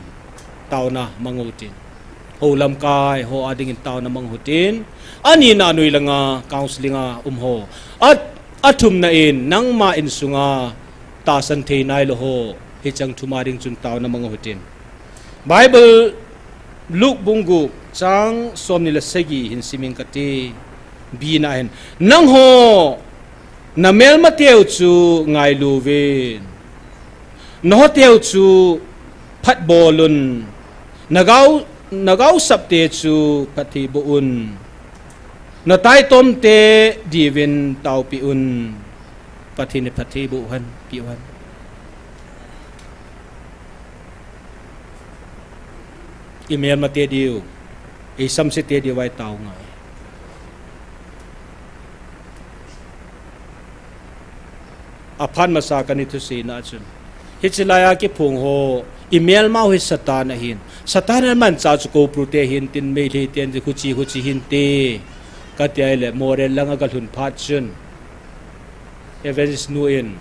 taona mang u hitin. Hou lamkai ho a dingin taona mang u hitin. Anina noi langa, counseling a um ho. A, athumna in, nangma insunga, tahsan thei nailou ho. Hicheng thum a ding chun taona mang u hitin. Bible Luke bung gup chang somni le sagi hin sim inge kati. Bina hin. Nangho, namelmateu chu ngailu uvin. Nahoteu chu phatbol un. Nagao, nagaosapte chu phatthei boh un. Nataitomte diuvin taopi un. Pathen in phatthei boh hen, peh hen. I melmate diu, i samsete diuva i tao ngai. Aphat masa kana thuseina chun, hiche laiya kiphong ho, i melmau hi Satan ahin. Satan in amanchah chu koupru te hintin, Meitei ten, khuchi, khuchi hinte. Kati ahile, Moreh langa kalhun phat chun, Evangelist nu in,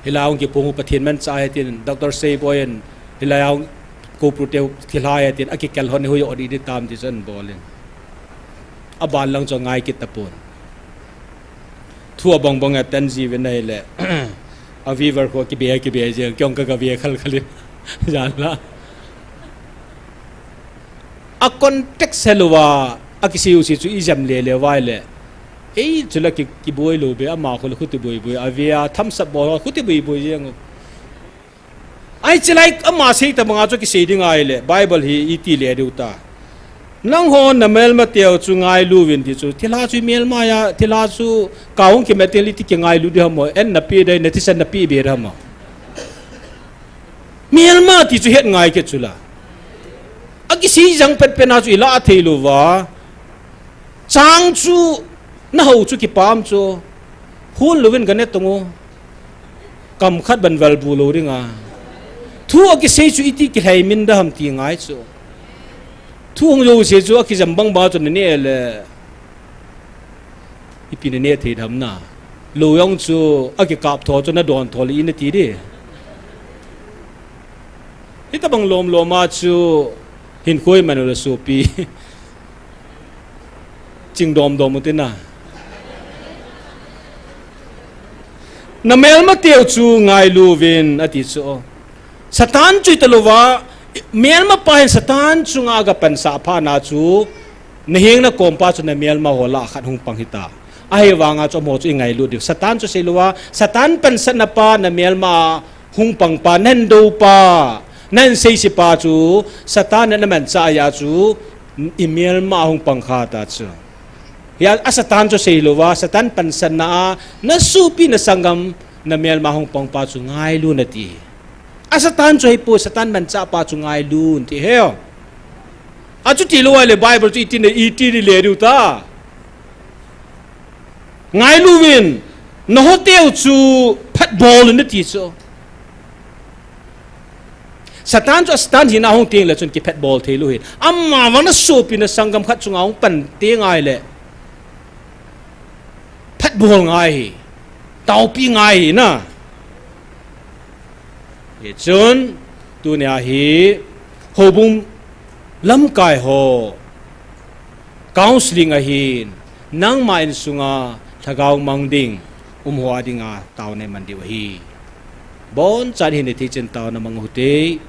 hilai a hung kiphong u Pathen manchah ahi tin, Doctor Seiboi in, hilai a hung koupru te thilha ahi tin, akikel hon hi hui o di di tam ti chun bol in. Aban lang chu angai kit tapon. Thu abang bang a tan ji uvin ahile. A viewer ho kibe, kibe jeng, kei jong ka, ka ve khal khal in. Jan la. A context helouva, akisei u sei chu i jam le le uva ahile. Ei, chule ki, kiboi lou be, ama khu le khuti boi boi, avea, thumbs up bol ho, khuti boi boi jeng u. Ai, chulai ama sei tobanga chu kisei ding ahile, Bible hi iti le diu ta. Nangho namelmateu chu ngailu uvin ti chu, thilha chu i melma a, thilha chu ka hung kimat teng le iti kingailu ding ham o, an napeh ding, nathisan napeh be ding ham o. Melma ti chu het ngai kit chula. Akisei jang pet pet na chu i lah thei louva. Chang chu, nahou chu kipam chu. Hun louvin gane tong u. Kam khat ban val bu lou dinga. Thu akisei chu iti kilhai min ding ham ti ngai chu. Thu hung jouse chu akijam bang bang chu nane le. Ipi nane thei ding ham na. Lou jong chu akikap tho chu nadon tho le i nati di. Hitobang lom lom a chu hin khoi man le sopi. Ching dom dom u tina. Namelmateu chu ngailu uvin ati chu. Satan chu ita louva, melmapa hin Satan chunga aga pansah phat na chu, nahenga nakompa chu namelma ho lah a khat hung pang hita. Ahivanga chu amaho chu i ngailut diu. Satan chu seilouva, Satan pansatna pa namelma a hung pangpa, nahin doupa, nahin seise pa chu, Satan in amanchah ahi a chu, i melma a hung pang kha ta chu. Hia, a Satan chu seilouva, Satan pansatna a, nasopi nasanggam, namelma a hung pangpa chu ngailu nati. A Satan chu ahipoi, Satan manchah pa chu ngailu nati he. Achuti lou ahile Bible chu iti na, iti le diu ta. Ngailu uvin, nahoteu chu phatbol un nati chu. Satan chu a Satan hina hung teng le chun kiphatbol thei lou hi. Amavang nasopi nasanggam khat chunga hung pan teng ahile. Phatbol ngai hi. Taopi ngai hi na. Hichun, tunia hi, houbung lamkai ho, counseling ahin, nangma insunga lhagao mang ding, um ho a dinga, taona iman diu ahi. Bonchan hin iti chen taona mang u hite.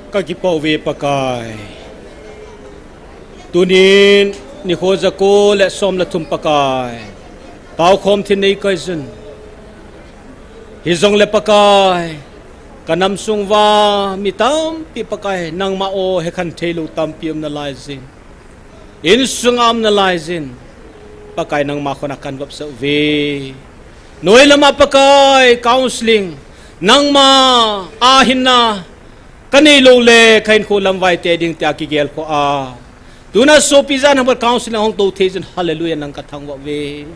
Ka kipah uve Pakai. Tunin nikho jako le som le thum Pakai, taokhom thei nei kaijin. Hijongle Pakai, ka nam sung uva mi tampi Pakai, nangma o hekhen thei lou tampi um nalai jin. Insung a um nalai jin, Pakai nangma khut a kan vop sah uve. Noi lama Pakai counseling, nangma a hinna ka nei lou le, ka hinkho lam vai tei ding tia kigel kho a. Tuna sopi jan hamba counseling hung to thei jin, hallelujah, nang ka thangvah uve.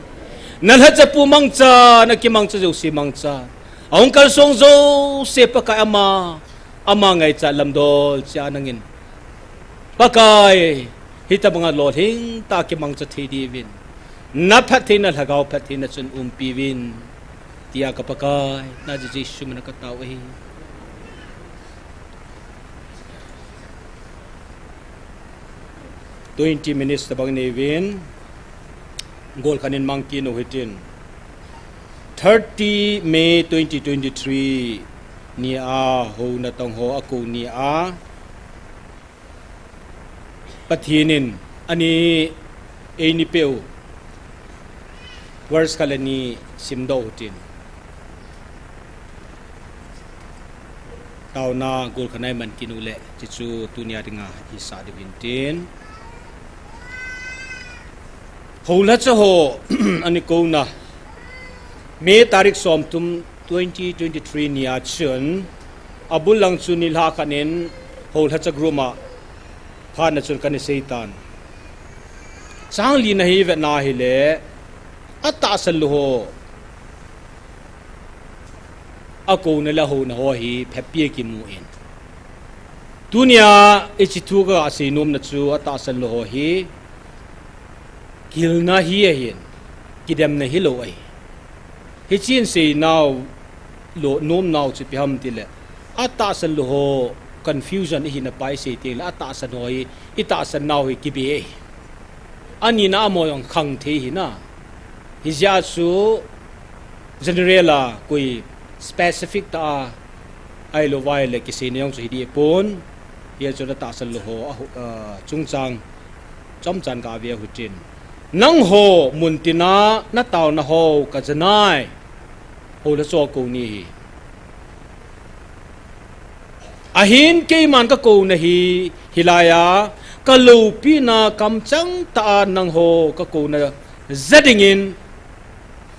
Na lhacha pu mangcha, na kimangcha jouse mangcha. Ahung kalsong jouse Pakai ama, ama ngaicha lamdol cha nangin. Pakai, hitabanga lolhing tah a kimangcha thei diuvin, na phattheina, lhagao phattheina chun umpi uvin, tia ka Pakai, na Jesu min a ka tao ahi. Twenty minutes tabang nei uvin, gol khat in mang kit u hitin. Thirty May twenty twenty-three ni a, houna tong ho a kou ni a, Pathen in ani eini peh u, verse khat le ni simdoh u hitin. Taona gol khat nei mang kit u le, chuchu tunia dinga isah diu hintin. Houlhacha ho ani kouna, May tarik somthum, twenty twenty-three ni a chun, abul lang chun nilhah khat in houlhacha group a phatna chun kana seitan. Chang lina hi vetna hile, atahsan lou ho a kouna le houna ho hi phabep a kimu in. Tunia hiche thu ka seinomna chu atahsan lou ho hi, kilna hi ahin, kidemna hilou ahi. Hichun seinau lou nomnau chu ipi ham tile, atahsan lou ho confusion ihina pa isei tengle, atahsan ho hi, itahsan nau hi kibe ahi. Anina amaho jong khang thei hina. Hijeh a chu general a koi specific tah a ahilou vai le kiseina jong chu hi dih pon. Hijeh chun atahsan lou ho a, ah, chungchang chomchan ka ve u hitin. Nangho muntina na taona ho ka ja nai. Houlhacha ho kou ni hi. Ahin keiman ka kouna hi, hilai a ka loupina kamchang tah a nangho ka kouna ja dingin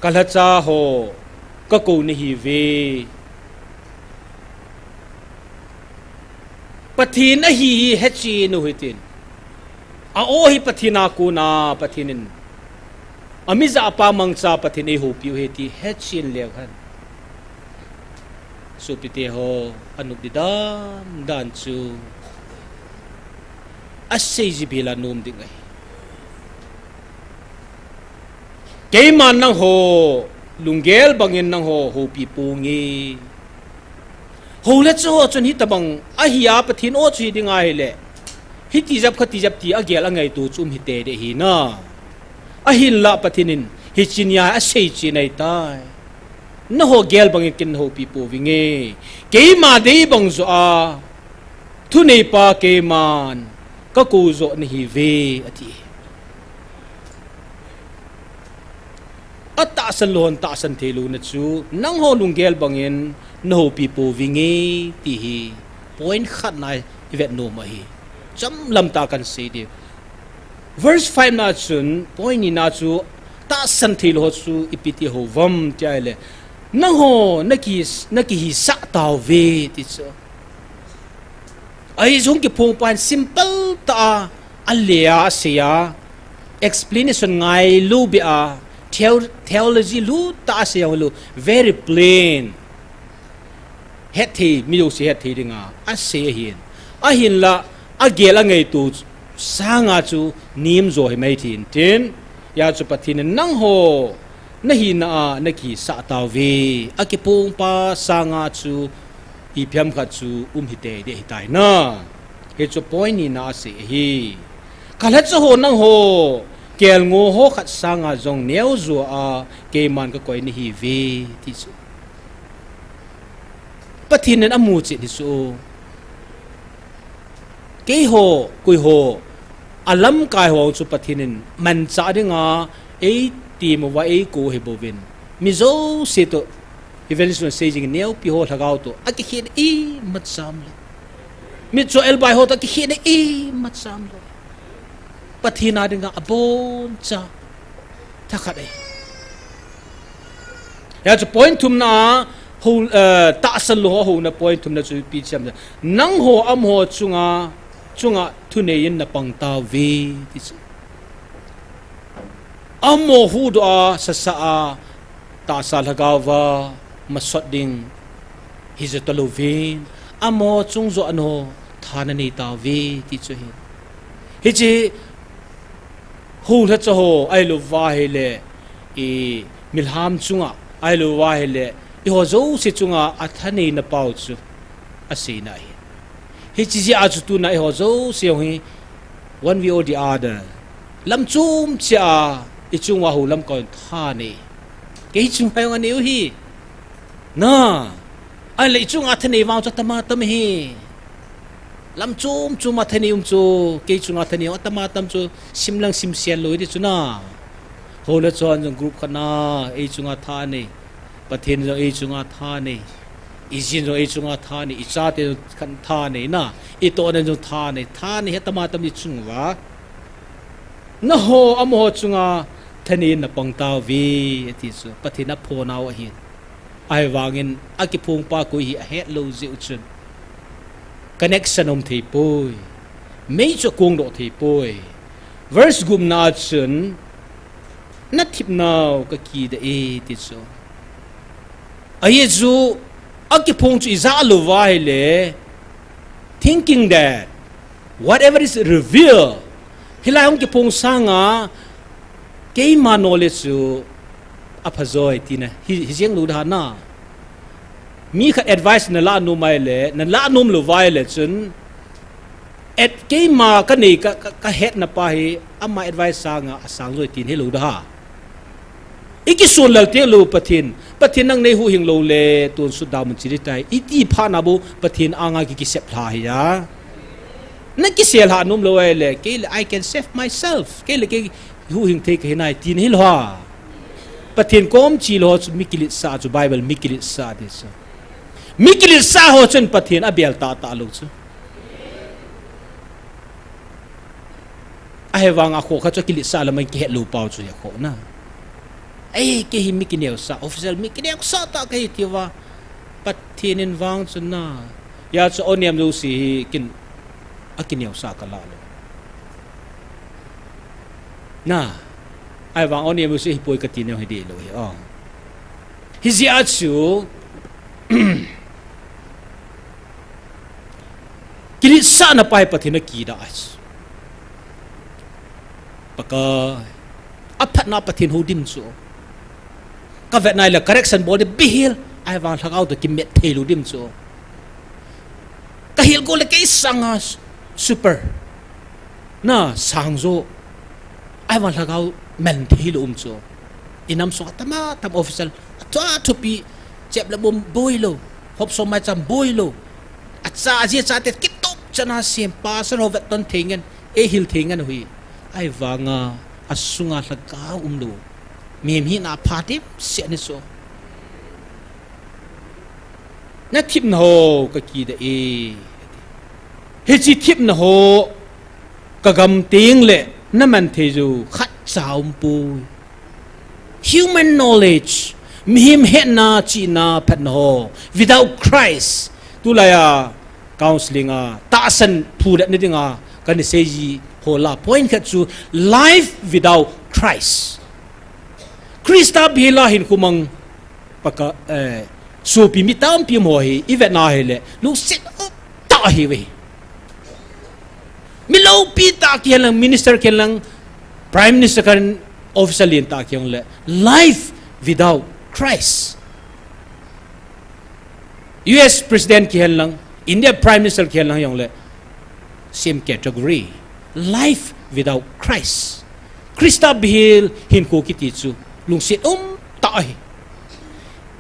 ka lhacha ho ka kou nahiuve. Pathen ahi hi hetchen u hitin. A-o hi Pathen a kona, Pathen in. Amijahpa mangcha Pathen in eihoupiu ahi ti hetchen leu hen. Sopite ho, anop ding dan dan chu asei ji bep a nom ding ahi. Keiman nangho lunggel bangin nangho houpi ponge. Houlhacha ho chun hitabang ahi a Pathen o chu hi ding ahile, hiti jep khati jep ti agel angaito chu um hite ding ahi na. Ahinla Pathen in hiche nia asei chu ahitai. Nangho gel bangin ken houpi pouvinge. Keima dei bang joh a thuneipa keiman ka kou joh nahiuve ati. Atahsan lou hon tahsan thei louna chu, nangho lunggel bangin nahoupi pouvinge ti hi point khat na ivet nom ahi. Chomlam tah a kan sei ding. Verse five na chun, point ni na chu, tahsan thei lou ho chu ipi ti hou uvam ti ahile, nangho naki, nakihisah tauve ti chu. Ahi jong kiphongpa in simple tah a, ale a asei a, explanation ngailou beh a, theo-, theology lutah a asei a, lou, very plain. Hetthei, mi jouse hetthei dinga asei ahin. Ahinla, agel angaito sanga chu nem jo himai thei in tin. Hijeh chun Pathen in nangho nahina a nakihisah tauve. Akiphongpa sanga chu ipi ham khat chu um hite ding ahitai na. Hichu point ni na asei ahi. Ka lhacha ho nangho kelngoi ho khat sanga jong neo jo a keiman kakoi nahiuve ti chu. Pathen in amu chet hi chu. Keiho, koiho, alamkai ho chu Pathen in manchah dinga eitemuva eikou ahi bouvin. Mi jouse toh, evangelist in asei jing in, neopi ho lhagao toh akikhen imacha umlou. Mitcho elbai ho toh akikhen imacha umlou. Pathen a dinga aboncha thakhat ahi. Hijeh chun point thumna, ho, eh, tahsan lou ho, houna point thumna chu ipi ham. Nangho amaho chunga, chunga thunei in napang tauve, ti chu. Amaho huhdoh a, sasa a, tahsa lhagao va masot ding hija talouvin, amaho chung joh a nangho tha nanei tauve, ti chu ahi. Hiche houlhacha ho ahilouva ahile, i, milham chunga ahilouva ahile, eiho jouse chunga athaneina pau chu aseina ahi. Hiche jeh a chu tuna eiho jouse jong hi, one way or the other, lam chom cheh a, ichung uva hou lamkai hon tha anei. Kei chunga jong anei u ahi. Na, ahile ichunga thanei vang chu atama tam ahi. Lam chom chom a thanei um chu, kei chunga thanei atama tam chu, simlang simsen lou ding chu na. Houlhacha hon jong group khat na, ei chunga tha anei. Pathen jong ei chunga tha anei. Ijin jong ei chunga tha anei. Ichate jong khat tha anei na. Itohna jong tha anei. Tha anei hi atama tam ichung uva. Nangho amaho chunga thanei in napang tauve, ati chu. Pathen in aphonau ahin. Ahivangin akiphongpa koi hi ahetlou jeh u chun connection aum thei poi. Mei chu akongdoh thei poi. Verse gupna a chun, nathipnau kakideh e, ti chu. Ajeh chu, akiphong chu ijah louva ahile, thinking that whatever is revealed, hilai hung kiphong sanga, keima knowledge chu aphajoi tina hi, hijeng lou ding ahi na. Mi khat advice nalah nom ahile, nalah nom louva ahile chun, et keima kanei ka, ka, kahetna pa hi, ama advice sanga asang joi tina hilou ding ahi. Ikison lel teng lou Pathen, Pathen nang neihuhhing lou le, tonsot damun chi ding tai, iti phatna bou Pathen anga ki, kisep lha ahi a. Nakisel lha nom lou ahile, kei le I can save myself, kei le kei huhhing thei kahi nai, tina hilou a. Pathen kom chi lou chu mi kiletsah chu, Bible mi kiletsah ti chu. Mi kiletsah ho chun Pathen abel tahtah lou chu. Ahivanga akhoh khat chu kiletsah lam a kihet lou pau chu akhoh na. Ei, kei hi mi kineosah, official mi kineosah tah kahi tiuva. Pathen in vang chu na. Hijeh chun O N M jouse hi kin, akineosah kalah lou. Na, ahivang O N M jouse hi poi kati neo hi dehlou hi, o. Hijeh a chu, kiletsahna pa hi Pathen akidah ahi. Pakai, aphatna Pathen hou dim chu. Kavetna ahile correction bol ding bihil, ahivang lhagao toh kimet thei lou dim chu. Kahil go le kei sanga super. Na sang jo. Ahivang lhagao man thei lou um chu. Inam sunga tama tam official. Athua thupi. Chep le bom boi lou. Hop som mai cham boi lou. Acha aji acha te kitop chana sem pastor ho vetton thei ngen. Eihil thei ngen hui. Ahivanga asunga lhagao um lou. Mihem hina pha dimset ahi chu. Nathipna ho kakideh e. Hiche thipna ho kagam teng le naman thei jou khatcha umpoi. Human knowledge, mihem hetna, chihna, phatna ho, without Christ. Tulai a counseling a tahsan phudetna dinga kana seiji ho lah a point khat chu life without Christ. Christa bihela hinkho mang Pakai, eh, sopi mi tampi um ho hi, ivetna ahile, lungset um tah ahiuve. Mi loupi tah kihen lang, minister kihen lang, prime minister kihen, officer lentah kihen le, life without Christ. U S president kihen lang, India prime minister kihen lang jongle, same category. Life without Christ. Christa bihel hinkho kiti chu lungset um tah ahi.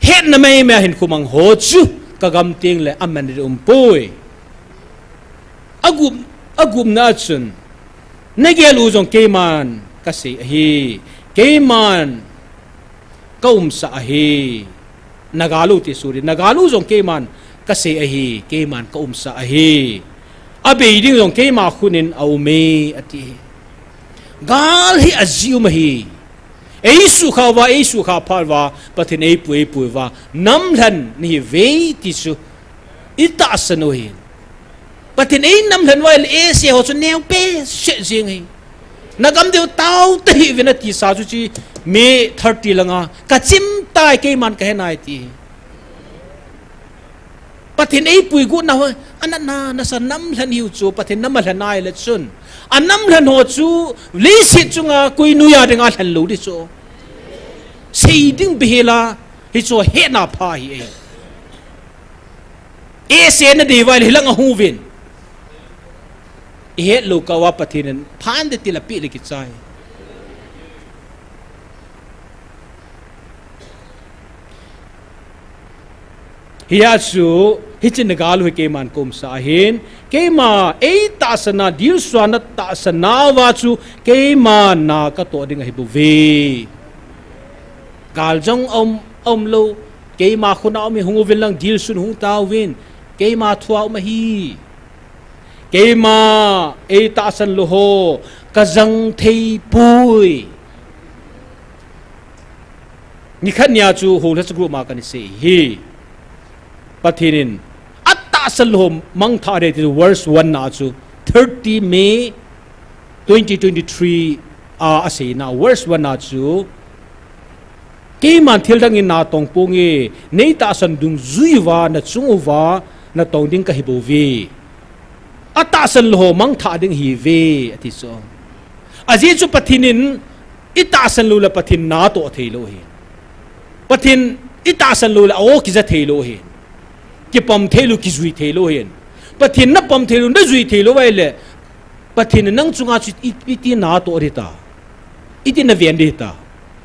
Hetna meimei a hinkho mang ho chu kagam teng le aman ding umpoi. Agup, Agupna a chun, nagel u jong keiman kasei ahi, keiman kaumsa ahi. Nagal u ti suri, nagal u jong keiman kasei ahi, keiman kaumsa ahi. Abei ding jong keima khut in aume, ati. Gal hi aji um ahi. Eisukha uva, eisukha phat uva, Pathen eipui, eipui uva, namlhen nahiuve ti chu itahsan u ahi. Pathen einamlhen uva ahile ese ho chu neope set jing ahi. Nagam diu tao tahih uvin atisa chu chi May thirty langa kachim tai, keiman kahe nai ti. Pathen eipui gotna ho, anatna nasa namlhen hiu chu Pathen namlhen ahile chun, anamlhen ho chu leiset chunga koi noiya dinga lhen lou di chu. Sei ding behela, hichu hetna pha ahi e. Ese nadei uva ahile hilang ahung uvin. Ihet lou kah uva Pathen in phan de tile apeh le kichai. Hia chu, hiche nagal u hi keiman kaumsa ahin, keima eitahsanna, dilsua natahsanna uva chu keima na katoh ding ahibouve. Gal jong aum, aum lou, keima khut a um hi hung uvin lang, dilsun hung tauvin, keima thua um ahi. Keima eitahsan lou ho kajang theipoi. Nikhat nia chu Holy Group ma kana sei hi. Pathen in atahsan lou ho mangthah ding ti verse one na chu, thirty May twenty twenty-three a, aseina verse one na chu, keiman thil dang in natong ponge, neitahsan dungjui uva, nachung uva natong ding kahibouve. Atahsan lou ho mangthah ding ahiuve, ati chu. Ajeh chu Pathen in itahsan lou le Pathen natoh theilou ahi. Pathen itahsan lou le a-o kija theilou ahi. Kipom theilou, kijui theilou ahi. Pathen napom theilou, najui theilou uva ahile, Pathen in nang chunga chu i, iti natoh ding ta. Iti naven ding ta.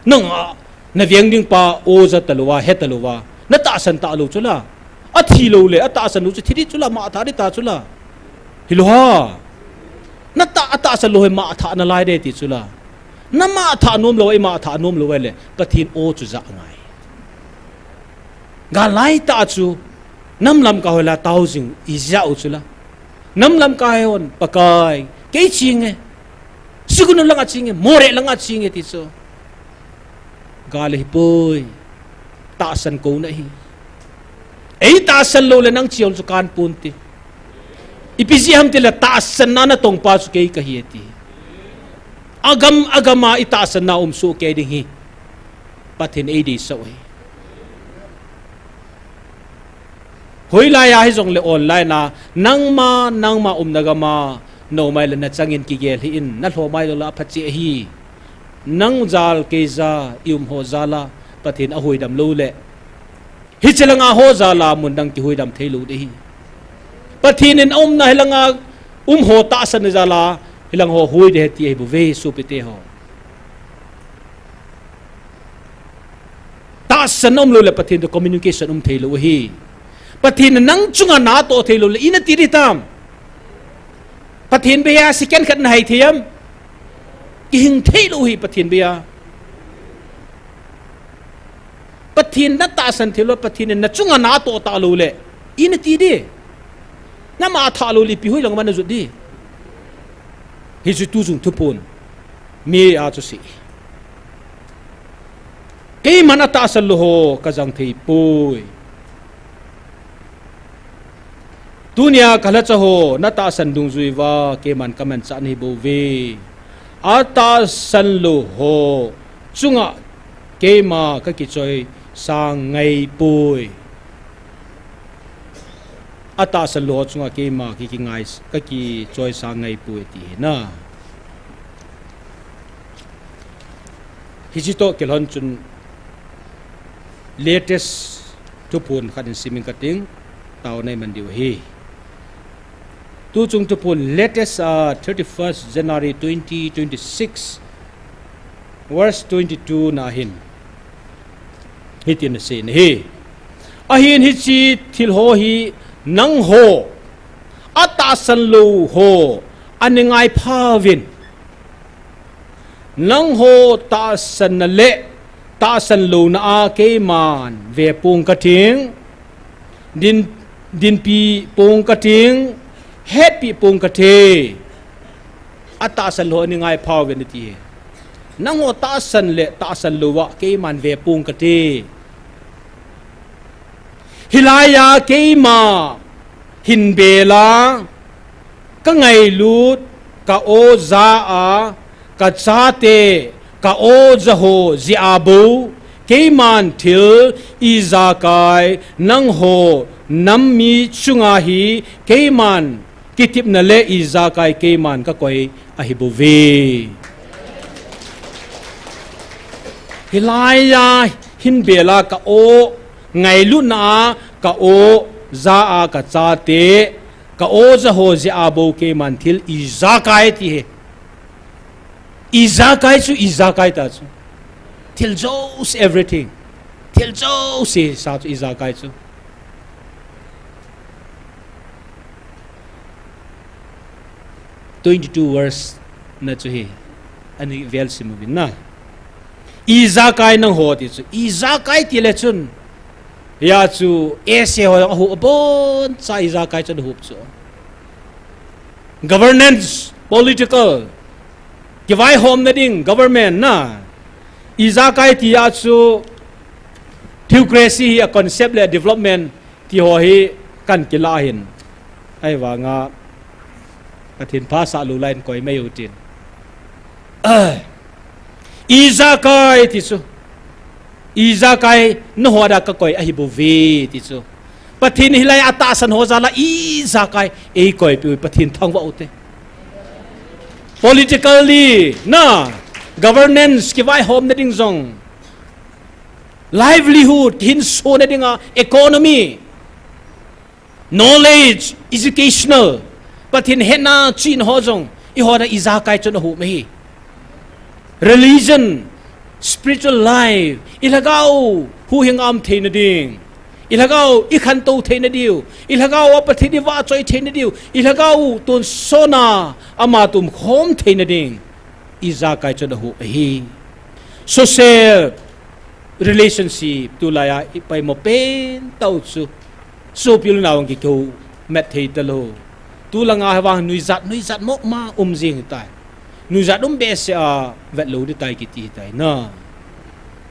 Nang a, naveng ding pa o ja talouva, he talouva, natahsan talou chula. Athi lou le, atahsan lou chu thi ding chula, matha ding ta chula. Hilou ham? Natah, atahsan lou hi matha nalai ding ti chula. Namatha nom lou, imatha nom lou uva ahile, Pathen o chu ja ngai. Gal laitah chu, nam lamkai ho lah a tao jing ijeh u chula. Nam lamkai hon, Pakai, kei ching e. Sugnu langa ching e, Moreh langa ching e ti chu. Gal ahipoi. Tahsan kouna ahi. Eitahsan lou le nang ching chu kan ponte. Ipi jeh ham tile tahsanna natong pa chu kei kahi ati. Agam, agam a itahsanna um soh kei ding ahi. Pathen eideisah u ahi. Hoilai a hijongle online a, nangma, nangma umna gam a, naum ahile nachang in kigel hih in, nalhom ahile apha cheh ahi. Nang jal kei ja, i um ho jal a, Pathen ahuidam lou le. Hiche langa ho jal a, mun dang kihuidam theilou ding ahi. Pathen in aumna hilanga um ho tahsan jal a, hilang ho hui ding ahi ti ahibouve sopite ho. Tahsan um lou le Pathen toh communication um theilou ahi. Pathen in nang chunga natoh theilou le, ina ti ding tam. Pathen beiya second khat nahai thei am? Kihing theilou ahi Pathen beiya. Pathen natahsan theilou, Pathen in nachunga natoh talou le, ina ti ding. Namatha lou le ipi hoilang ma najot ding. Hichu tujung thuphon. May a chu sei. Keiman atahsan lou ho kajang theipoi. Tunia kalhacha ho natahsan dungjui uva keiman kamanchah nahibouve. Atahsan lou ho chunga keima kakichoisang ngaipoi. Atahsan lou ho chunga keima kakingai, kakichoisang ngaipoi ti ahi na. Hiche toh kilhon chun latest thuphon khat in simin kating, taona iman diu ahi. Tuchung thuphon latest a, thirty-first January twenty twenty-six, verse twenty-two na hin hitin asei in ahi. Ahin hiche thil ho hi nangho, atahsan lou ho, Ani ngai phauvin. Nangho tahsanna le tahsan louna a keiman ve pong kating, din, dinpi pong kating, hetpi pong kate. Atahsan lou ani ngai phauvin ati. Nangho tahsan le tahsan lou a keiman ve pong kate. Hilai a keima hin bela ka ngailut, ka o ja a, ka chate, ka o ja ho jeh a bou, keiman thil ijakai nangho nam mi chunga hi keiman kitepna le ijakai keiman ka koi ahi bouve. Hilai a hin bela ka o ngailutna a, ka o ja a, ka chate, ka o ja ho jeh a bou keiman thil ijakai ti hi. Ijakai chu, ijakai ta chu. Thil jouse, everything. Thil jouse sa chu ijakai chu. Twenty-two verse na chu hi. Ani vel sim uvin na. Ijakai nangho ti chu. Ijakai ti le chun. Hia chu, ese ho jong ahup abon cha ijakai chun ahup chu. Governance, political, kivaihomna ding, government na. Ijakai ti a chu, theocracy hi a concept le development ti ho hi kan kila hin. Ahivanga, Pathen pha sah lou lai in koi mai u tin. Ah. Ijakai ti chu. Ijakai nangho a ka koi ahi bouve ti chu. Pathen hilai a tahsan ho jal a ijakai eikoi piu Pathen thangvah u te. Politically, na, governance kivaihomna ding jong. Livelihood, kihinsona dinga, economy. Knowledge, educational, Pathen hetna chihna ho jong, eiho a ijakai chun ahup ahi. Religion, spiritual life, ilhagao huhhing a um theina ding. Ilhagao ikhantou theina diu. Ilhagao a Pathen ivahchoi theina diu. Ilhagao tonsotna ama tumkhom theina ding. Ijakai chun ahup ahi. Social relationship tulai a ipaimo pentah u chu. Sopi le nao kikihoumat thei talou. Tulanga hi vang nuijat, nuijat mong mong um jing hitai. Nuijat um behseh a vetlou ding tai kiti hitai na.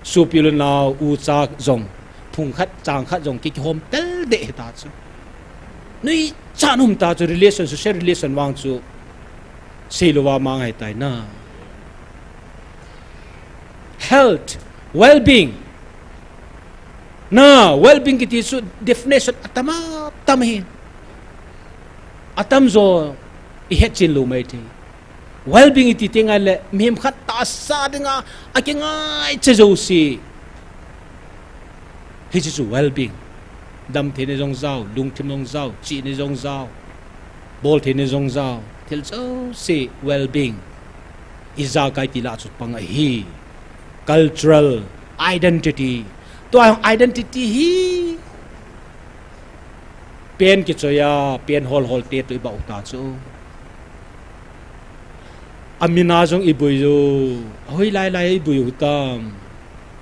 Sopi le nao ucha jong, phung khat, chang khat jong kikihom tel deh hita chu. Nuijat um ta chu relation, social relation vang chu. Seilouva mang ahitai na. Health, well-being. Na, well-being kiti chu definition atam atam ahi. Atamjo ihetchen lou maithei. Well-being iti teng ahile, mihem khat tahsa dinga, akingaicha jouse. Hiche chu well-being. Damtheina jong jao, lungthim jong jao, chihna jong jao, boltheina jong jao, thil jouse well-being. Ijakai ti lah chu pang ahi. Cultural identity. Tua identity hi pen kichoi a, pen hol hol te toh ibah u ta chu. Amin a jong ibui u, ahoi lai lai ibui u tam.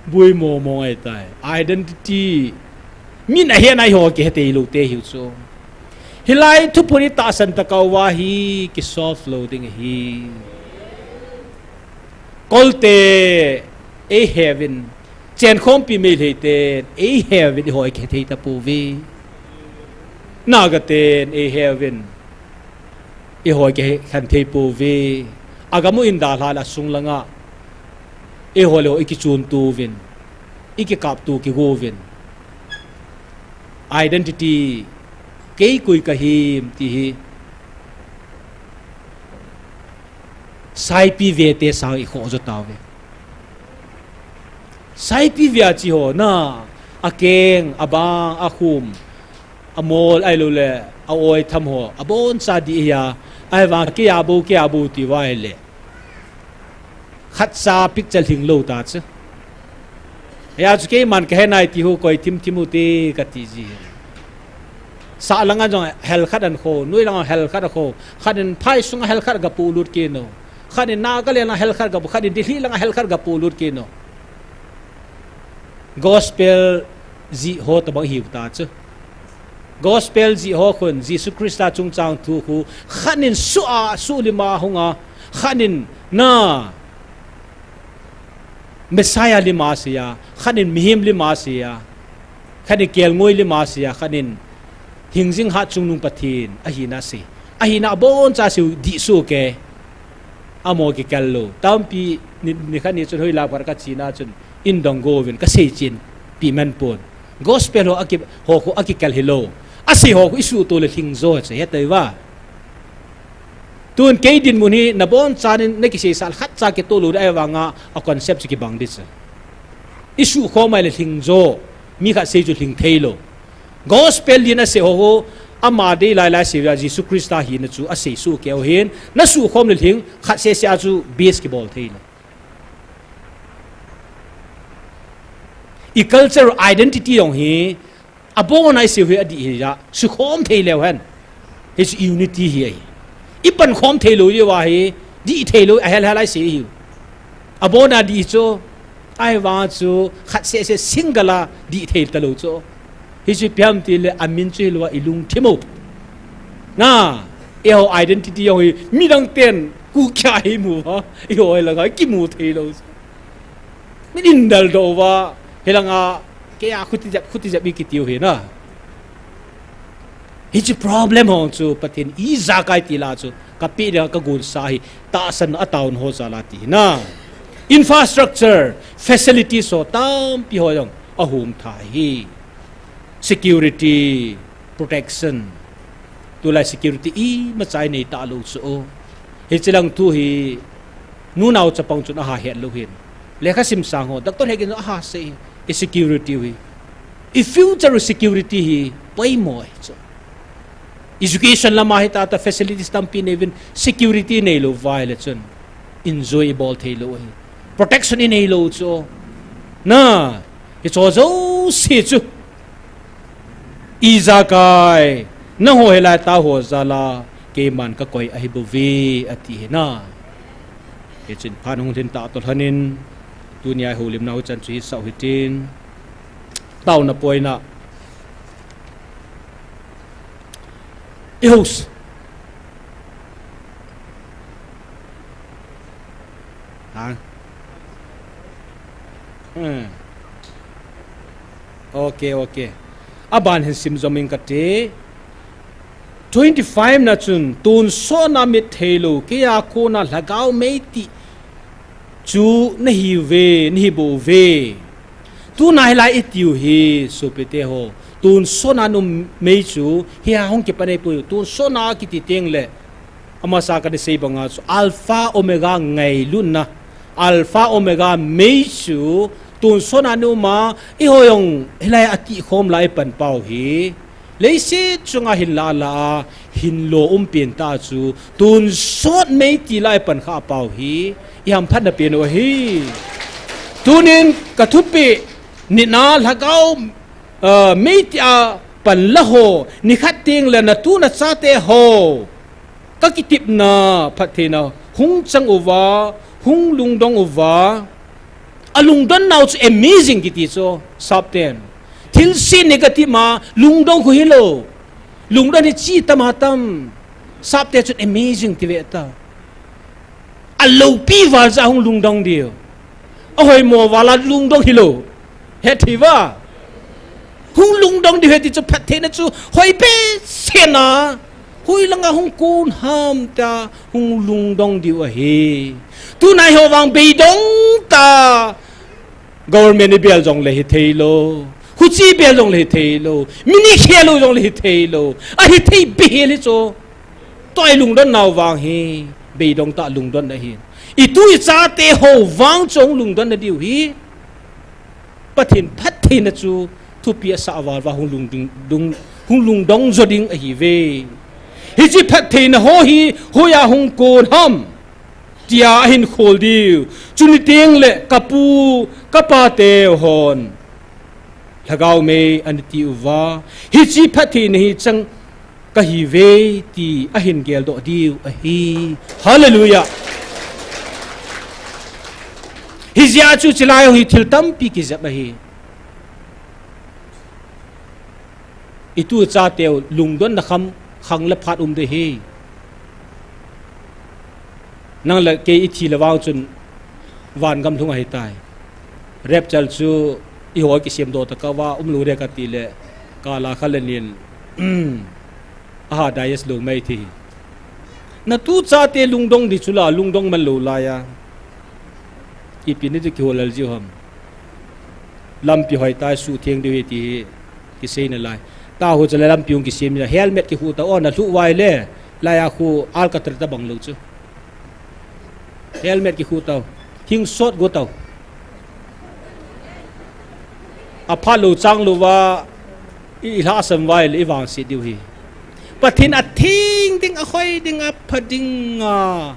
Bui mong mong ahitai. Identity. Min ahet a eiho kihe thei lou te hiu chu. Hilai thuphon itahsan tah uva hi kisolve lou ding ahi. Kolte eiheuvin. Chenkhompi Meitei te eiheuvin eiho kihe thei tapouve. Naga ten eiheuvin. Eiho kikhen thei pouve. Agam u in dalha le asung langa. Eiho le eiho ikichun tuvin. Ikikap tu kigo uvin. Identity. Kei koi kahim ti hi. Saipi ve te sang ikhoh jo tauve. Saipi ve a chi ho na. Akeng, abang, akhum. Amol ahilou le, a-oi tham ho, abon cha dih ahi a, ahivang kei a bou, kei a bou ti uva ahile. Khat cha picture lhing lou ta chu. Hia chu keiman kahe nai ti ho koi thim thim u te kati ji. Sah langa jong hel khat ahin kho, noi langa hel khat ahin kho, khat in phai sunga hel khat aga polut kit u. Khat in Nagaland a hel khat aga po, khat in Delhi langa hel khat aga polut kit u. Gospel jih ho tabang ihiu ta chu. Gospel jih ho khun, Jesu Christa chungchang thu khu, khat in suh a, suh lima hunga, khat in na Messiah lima asei a, khat in mihem lima asei a, khat in kelngoi lima asei a, khat in hingjing hatchungnung Pathen ahina asei. Ahina aboncha asei u dih soh kei. Amaho kikal lou. Tampi ni, nikhat ni chun hoilai phat kachena chun in dong go uvin kasei chen pi man pon. Gospel ho aki, ho khu akikal hilou. Asei ho khu isuhto le lhing jo chu, hetei va. Tun kei dinmun hi nabonchan in nakiseisah khat cha kitoh lou ding ahivanga a concept chu kibang ding chu. Isuhkhom a le lhing jo, mi khat sei chu lhing theilou. Gospel din asei ho khu, ama dei lailai asei uva Jesu Christa hina chu asei soh kei u ahin, nasuhkhom le lhing, khat sese a chu base kibol theilou. I cultural identity jong hi, abona isei u hi adih hi ja, sukhom thei leu hen. Hichu unity hi ahi. Ipankhom theilou jeh uva hi, dih theilou, ahel hel a isei hi. Abona dih chu, ahivang chu, khat sese single a dih thei talou chu. Hichu ipi ham tile, amin chu hilou a ilungthim u. Na, eiho identity jong hi, midang ten, Kuki a hi mu uva, eiho hilanga kimu theilou chu. Min indaldoh uva, hilanga, kei a khuti jep, khuti jep ikitiu hi na. Hichu problem ho chu, Pathen ijakai tila chu, kapeh dinga kagonsa hi, tahsan ataona ho jal a ti hi na. Infrastructure, facilities ho tampi ho jong ahung tha hi. Security, protection. Tulai security imacha inei talou chu. Hiche lang thu hi, nunao chapang chun aha het lou hin. Lekha sim sang ho, doctor hegin aha sei, i security hi. I future security hi, poimo ahi chu. Education lama hi tata facilities tampi neivin security neilou uva ahile chun. Enjoy ibol theilou ahi. Protection ineilou chu. Na, hicho jouse chu. Ijakai, nangho hilai tah ho jal a, keiman kakoi ahibouve, ati hi na. Hichun phat hung lhin tah toh lhonin, tunia ihoulimnau chan chu hisah u hitin. Taona poina. I host. Ha? Hmm. Ok, ok. Aban hin sim jom ing kate. Twenty-five na chun, tonsot na mit theilou, keiya kona lhagao mei ti chu nahiuve, nahibouve. Tuna hilai itiu hi, sopite ho. Tonsot na nom mei chu, hiya hung kipan ahipoi, tonsot na kiti teng le. Amasa kana sei banga chu, Alpha Omega ngailutna. Alpha Omega mei chu, tonsot na nom a, eiho jong, hilai a tihkhom lai ipan pau hi. Leiset chunga hin la la a, hin lo um pen ta chu, tonsot mei ti lai pan kha pau hi, i hamphatna pen u ahi. Tunin ka thupeh, nina lhagao, ah, mei ti a pan la ho, nikhat teng le na tu na chate ho. Ka kitepna, phattheina, hung chang uva, hung lungdong uva, a lungdon nau chu amazing kiti chu, sapten. Thilse negative ma, lungdong khu hilou. Lungdon hi chi tam a tam. Sapte chun amazing ti ve ta. A loupi val cha hung lungdong diu. A hoimo val a lungdong hilou. Hethei va. Hung lungdong diu heti chu phattheina chu hoi behseh na. Hoilanga hung kon ham ta hung lungdong diu ahi. Tunai ho vang beidong ta. Government ibel jong le hithei lou. Huchi bel jong le hithei lou. Min ikhel lou jong le hithei lou. Ahithei behseh hi chu. Tua i lungdon nau vang hi, beidong ta lungdon na hi. I tu i chate ho vang chu hung lungdon na diu hi. Pathen phattheina chu thupi asah val va hung lungdong, hung lungdong jo ding ahiuve. Hiche phattheina ho hi, hoiya hung kon ham. Tia ahin khol diu. Chuni teng le ka pu, ka pa te hon. Lhagao mei anati uva, hiche phattheina hi chang kahiuve ti ahin geldoh diu ahi. Hallelujah. Hijeh a chu chulai jong hi thil tampi kijep ahi. Itu chateu lungdonna kham khang le phat um ding ahi. Nang le kei ithi le vang chun vangam lhung ahitai. Rapture chu ihoi kisemdoh tauva umlou ding kati le, kala kha le nin, aha, digest lou mai thei. Natu chate lungdong ding chu la, lungdong man lou laiya. Ipi ni ti kiholal jiu ham. Lampi hoitah suhtheng diu ahi ti hi kisei nalai. Taho chu le lampi hung kisem ni, helmet kikhu tau, o, nalhuh uva ahile, laiya khu Alcatraz tabang lou chu. Helmet kikhu tau. Hing sot go tau. Aphat lou chang louva, i, ilhahsam uva ahile, ivangset diu ahi. Pathen atheng ding, ahoi ding, apha ding a.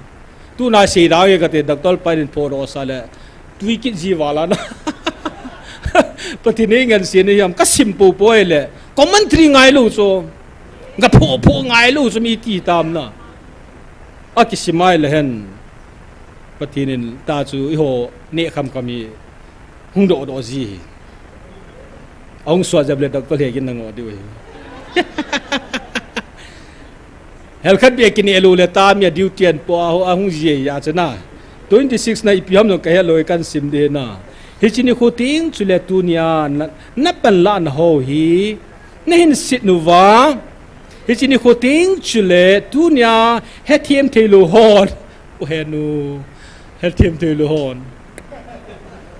Tuna sei dang e kati, Doctor Panin phodoh sa le, tui kit ji vala na. Pathen in ngansen ahi ham, kasim poupou ahile, commentary ngailou chu. Gaphoh phoh ngailou chu mi ti tam na. Akisim ahile hen. Pathen in ta chu eiho neh khamkham hi hung dohdoh ji hi. Ahung suat jep le doctor he kin nangoh diu ahi. Helkhat beh kineh lou le ta mi a duty an po a ho ahung ji ahi a chu na. Twenty six na ipi ham jong kahet lou e, kan sim ding na. Hiche nikho teng chule tunia na, napanlah na ho hi nahin set uva. Hiche nikho teng chule tunia hethem thei lou hon. U henu, hethem thei lou hon.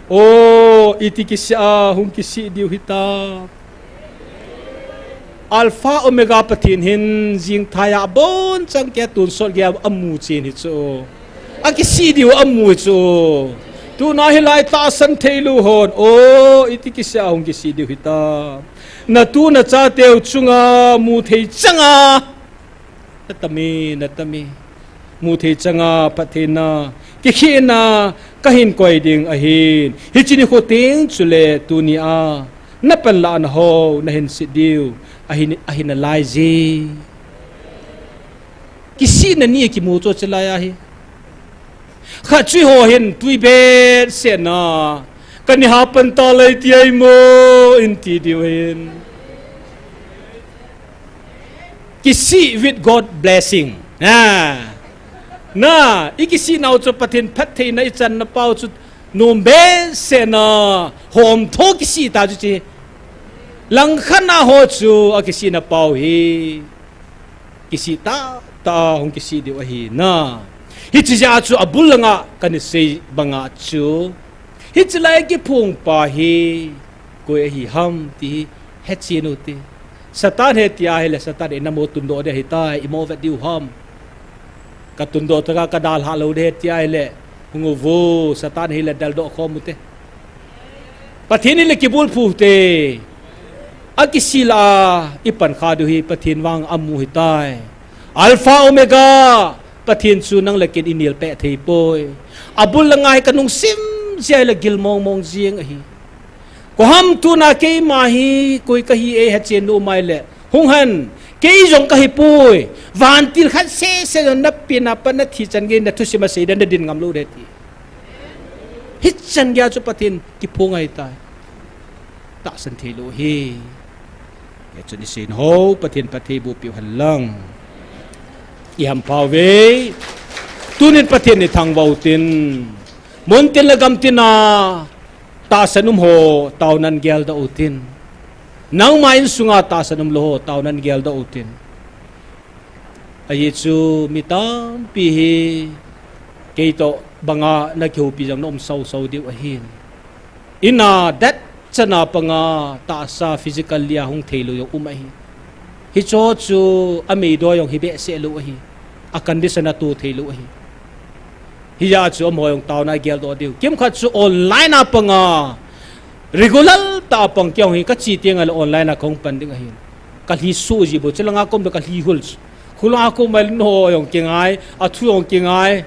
O, iti kisih a hung kisih diu hita. Alpha Omega Pathen hin jingthai a abonchan kei a tonsot gei a amu chen hi chu. Akisih diu amu hi chu. Tuna hilai tahsan thei lou hon. O, iti kisih a hung kisih diu hita. Natu nachateu chunga mu thei changa. Natami, natami. Mu thei changa, phattheina, kikhehna, kahin koi ding ahin. Hiche nikho teng chule tunia napanlah na ho, nahin set diu ahi, ahi nalai je. Kisihna ni kimu chu chulai ahi. Khat chu eiho hin tui behseh na, kani hapan talai ti ahi mo, in ti diu hin. Kisih with God blessing. Na, na, ikisih nau chu Pathen phattheina ichan na pau chu nom behseh na, hom tho kisih ta chu che. Langkhat na ho chu akisih na pau hi. Kisih tah tah a hung kisih diu ahi na. Hiche jeh a chu abul langa kana sei banga chu, hiche lai kiphong pa hi koi ahi ham ti hi hechen u te. Satan he tia ahile Satan in namo tundoh ding ahitai, imo vet diu ham. Ka tundoh tah a ka dalha lou ding he tia ahile, hung uvo, Satan hile daldoh khom u te. Pathen in le kibulphu te. Akisih lah a ipan kha diu hi Pathen vang amu hitai. Alpha Omega, Pathen chu nang le ken inel peh thei poi. Abul langa hi kanung sim jia le gil mong mong jing ahi. Koi ham tuna keima hi koi kahi e hechen nom ahile. Hung hen, kei jong kahi poi. Vantil khat seh seh jong napen a pat nathi chan gei nathusim a sei den nadin ngam lou ding ti. Hichan gei a chu Pathen kiphong ahitai. Tahsan thei lou hi. Kei chun isei ho Pathen phatthei boh piu hen lang. Ihampha uve. Tunin Pathen ithangvah u tin. Muntin le gamtin a tahsan um ho taonan geldoh u tin. Nangma insunga tahsan um lou ho taonan geldoh u tin. Ajeh chu mi tampi hi kei toh banga nakihoupi jong na um sau sau diu ahin. Ina det chana panga tahsa physically a hung thei lou jong um ahi. Hicho chu ameidoi jong hi behseh lou ahi. A condition a tu thei lou ahi. Hijeh a chu amaho jong taona geldoh diu. Kimkhat chu online a panga regular tah a pang kei jong hi kache teng le online a kahung pan ding ahi. Kalhi su ji bo, chulanga kom le kalhi hul. Khulanga kom le no jong kingai, athu jong kingai.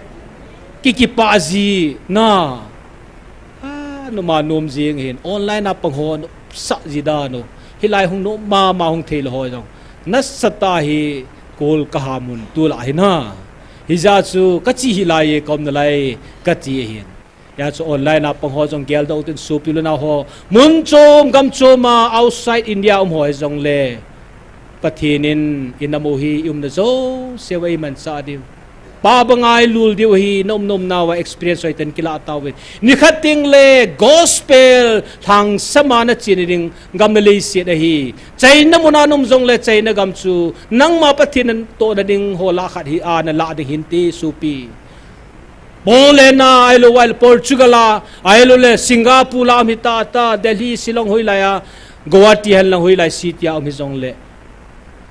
Ki kipah ji na. A, numa nom jing hin online a pang ho, sah ji dan u. Hilai hung nom mama hung thei lou ho jong. Nasatah a hi kol ka ham un tulai hi na. Hijeh chun ka che hilai e ka umna lai ka ti ahin. Hijeh chun online a pang ho jong geldoh utin sopi le nao ho. Mun chom gam chom a outside India um ho hijongle. Pathen in i nam u hi i umna jouse uva eimansah diu. Pa banga i lul diu hi na um na um nauva experience hoiten kilah tauvin. Nikhat teng le gospel lhangsam a na chen ding gam le leiset ahi. China mun a na um jongle China gam chu nangma Pathen natohna ding ho lah khat hi a na lah ding hinte sopi. Poland a, ahilou le Portugal a, ahilou le Singapore la um hita ta, Delhi, Shillong hoilai a, Guwahati hen lang hoilai city a um hijongle.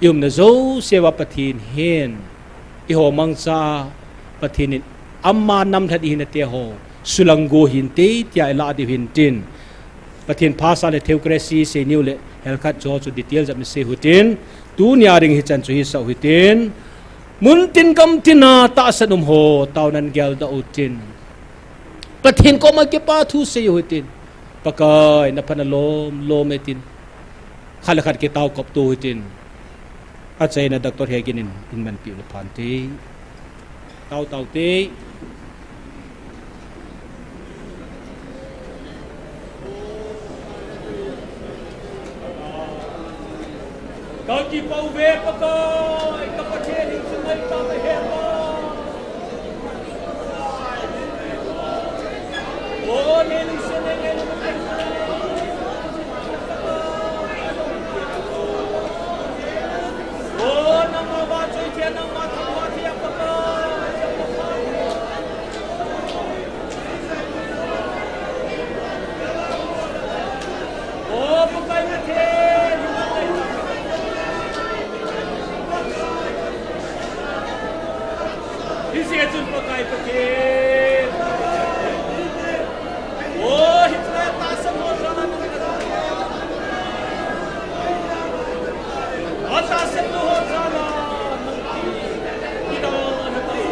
I umna jouse uva Pathen hin, eiho mangcha Pathen in ama namlhat i hina te ho, sulang go hinte tia i lah diu hintin. Pathen phasah le theocracy sei niu le helkhat chu chu detail jep ni sei uhitin. Tunia ding hichan chu hisah uhitin. Mun tin gam tin a tahsan um ho, taona geldoh utin. Pathen koma kipa thu sei uhitin. Pakai na phatna lom lom e tin. Khat le khat kitao kop to uhitin. Achaina Doctor Hegin in, in manpi u le phante. Tao tao te. Ka kipah uve Pakai, ka Pathen in chungnai ta na he pa. O, nei lungset nei, nei lungset. O, nangma vahchoi thei, nangma thangvah thei a Pakai. O, Pakai Pathen. Hijeh chun Pakai Pathen. O, hiche tahsan ho jal a nang na. Atahsan ho jal a nang. Kidang na tai.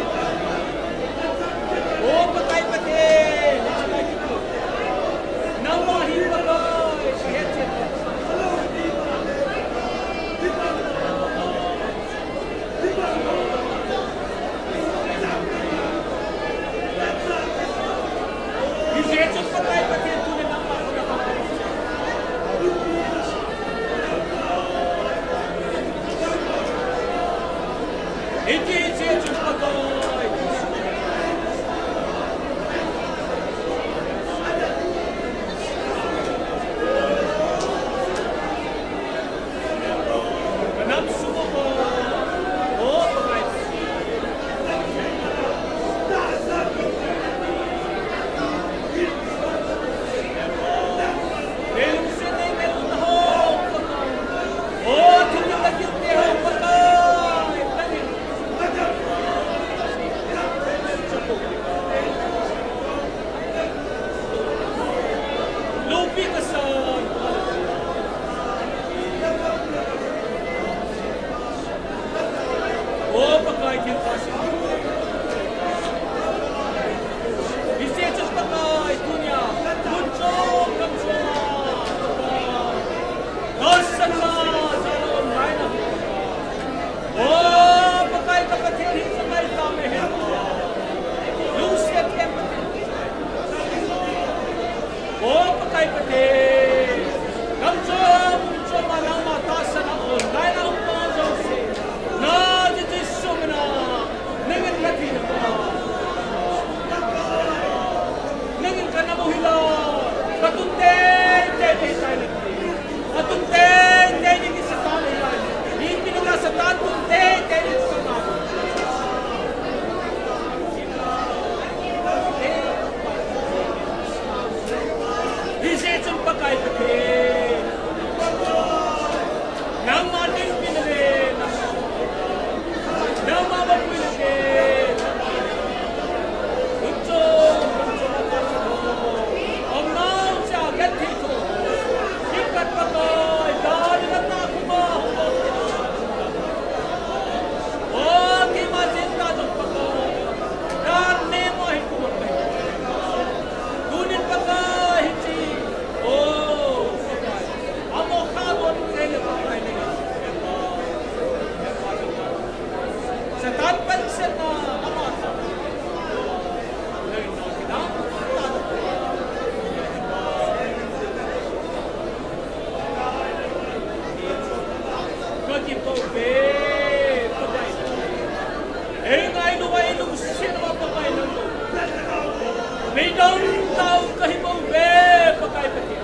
O, Pakai Pathen. Nangma hi Pakai. Ka he chen. O Pakai Pathen, gam chom, mun chom a nangma tahsan a online a um pa jouse, na Jesu min a, nang Ka kipah uve, Pakai. Ei ngailu a, ei lungset uva, Pakai, nang. Meidang tah ka hi bou ve, Pakai Pathen.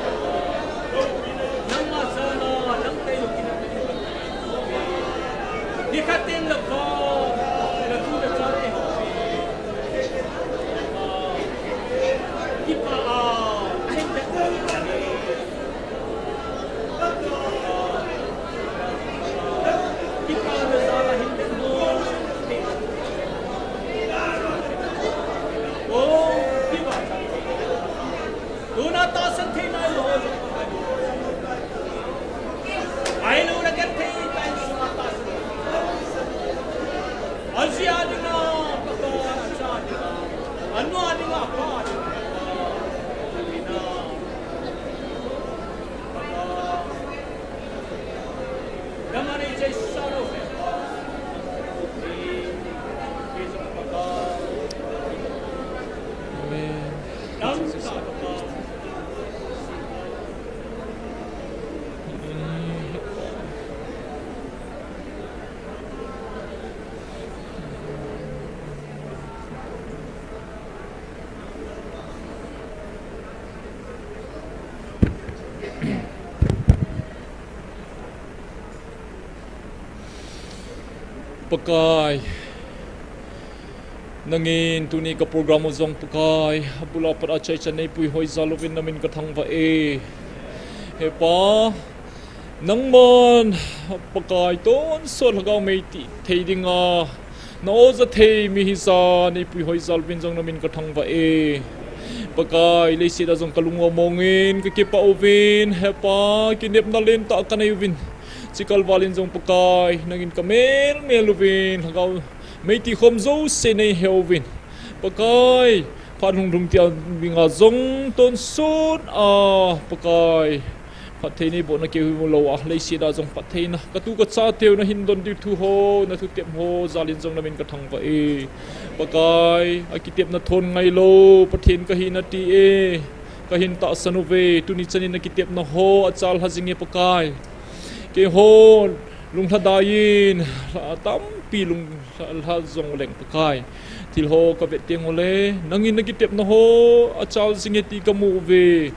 Nangma jal a, nang tailou kit a. Nikhat teng le vang, le tu le cha te. Kipah a, ahin te. Pakai, nangin tuni ka program u jong Pakai, abul a pat a chaichan neipui hoija louvin namin ka thangvah e. He Pa, nangman Pakai tonsot lhagao mei tithei dinga na o ja thei mi hija neipui hoija louvin jong namin ka thangvah e. Pakai, leiset a jong ka lung u amongin ka kipah uvin, He Pa, kinepna lentah ka nei uvin. Chikal val in jong Pakai, nangin ka melmel uvin, lhagao mei tikhom jouse nei he uvin. Pakai, phat hunglhung tia dinga jong tonsot a, Pakai, phatthei neiboh na keu hi mulou a, leiset a jong phattheina ka tu ka cha teu nahin don diu thu ho, na thutep ho jal in jong namin ka thangvah e. Pakai, akitepna thon ngailou Pathen kahi nati e. Kahin tahsan uve, tuni chanin akitepna ho achal lha jing e Pakai. Keiho lunglhadai in, tampi lunglha jongleng Pakai, thil ho ka vet teng ule, nangin nakitepna ho achal jing e ti ka mu uve.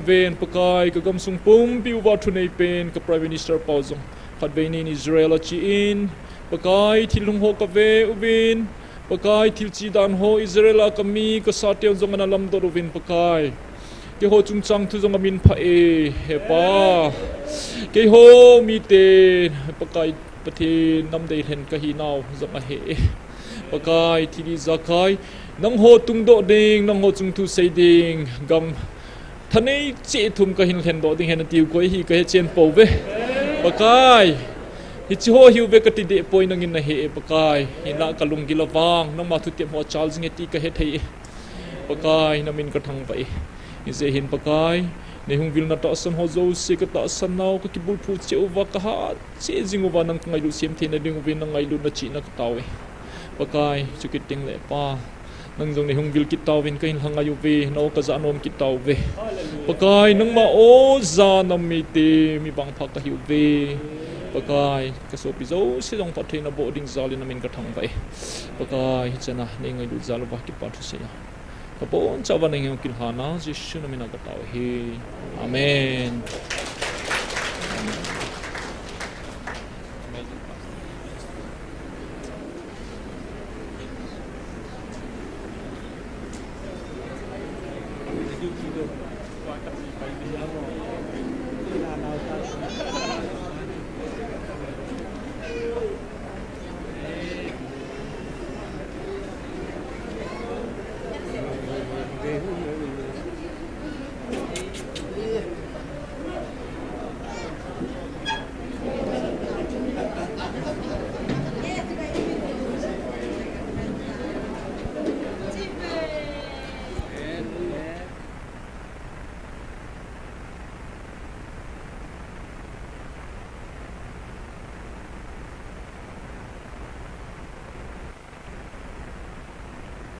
Ven Pakai, ka gamsung pumpi uva thunei pen ka Prime Minister pau jong khatvei nin Israel ache in, Pakai, thil lhung ho ka ve uvin, Pakai, thil che dan ho Israel a ka mi ka sa teu jong ana lamdot uvin Pakai. Keiho chungchang thu jong amin pha e, He Pa. Keiho mite, Pakai, Pathen namdei lhen kahi nau jong ahe e. Pakai, thil ijakai, nangho tungdoh ding, nangho chung thu sei ding, gam thanei cheh thum kahin lhendoh ding ahi natiu koi hi kahe chen pouve. Pakai, hiche ho hiuve kati deh poi, nangin nahe e Pakai. Hinlah ka lunggil a vang, nangma thutep ho achal jing e ti kahe thei e. Pakai, namin ka thangvah e. Hijeh hin Pakai, neihung vilna tahsan ho jouse ka tahsan nau, ka kibulphu cheh uva, ka hat cheh jing uva, nang ka ngailut sem theina ding uvin, nang ngailutna chihna ka tao e. Pakai, chukit teng le Pa, nang jong neihung vil kit tauvin, kahin lhangai uve, na o ka janom kit tauve. Pakai, nangma o ja nam mite mi vangpha kahi uve. Pakai, ka sopi jouse jong phattheina boh ding jal in namin ka thangvah e. Pakai, hichana nei ngailut jal uva kipa thu seina ka bonchauva nangin kihilna Jesu namin a ka tao e. Amen.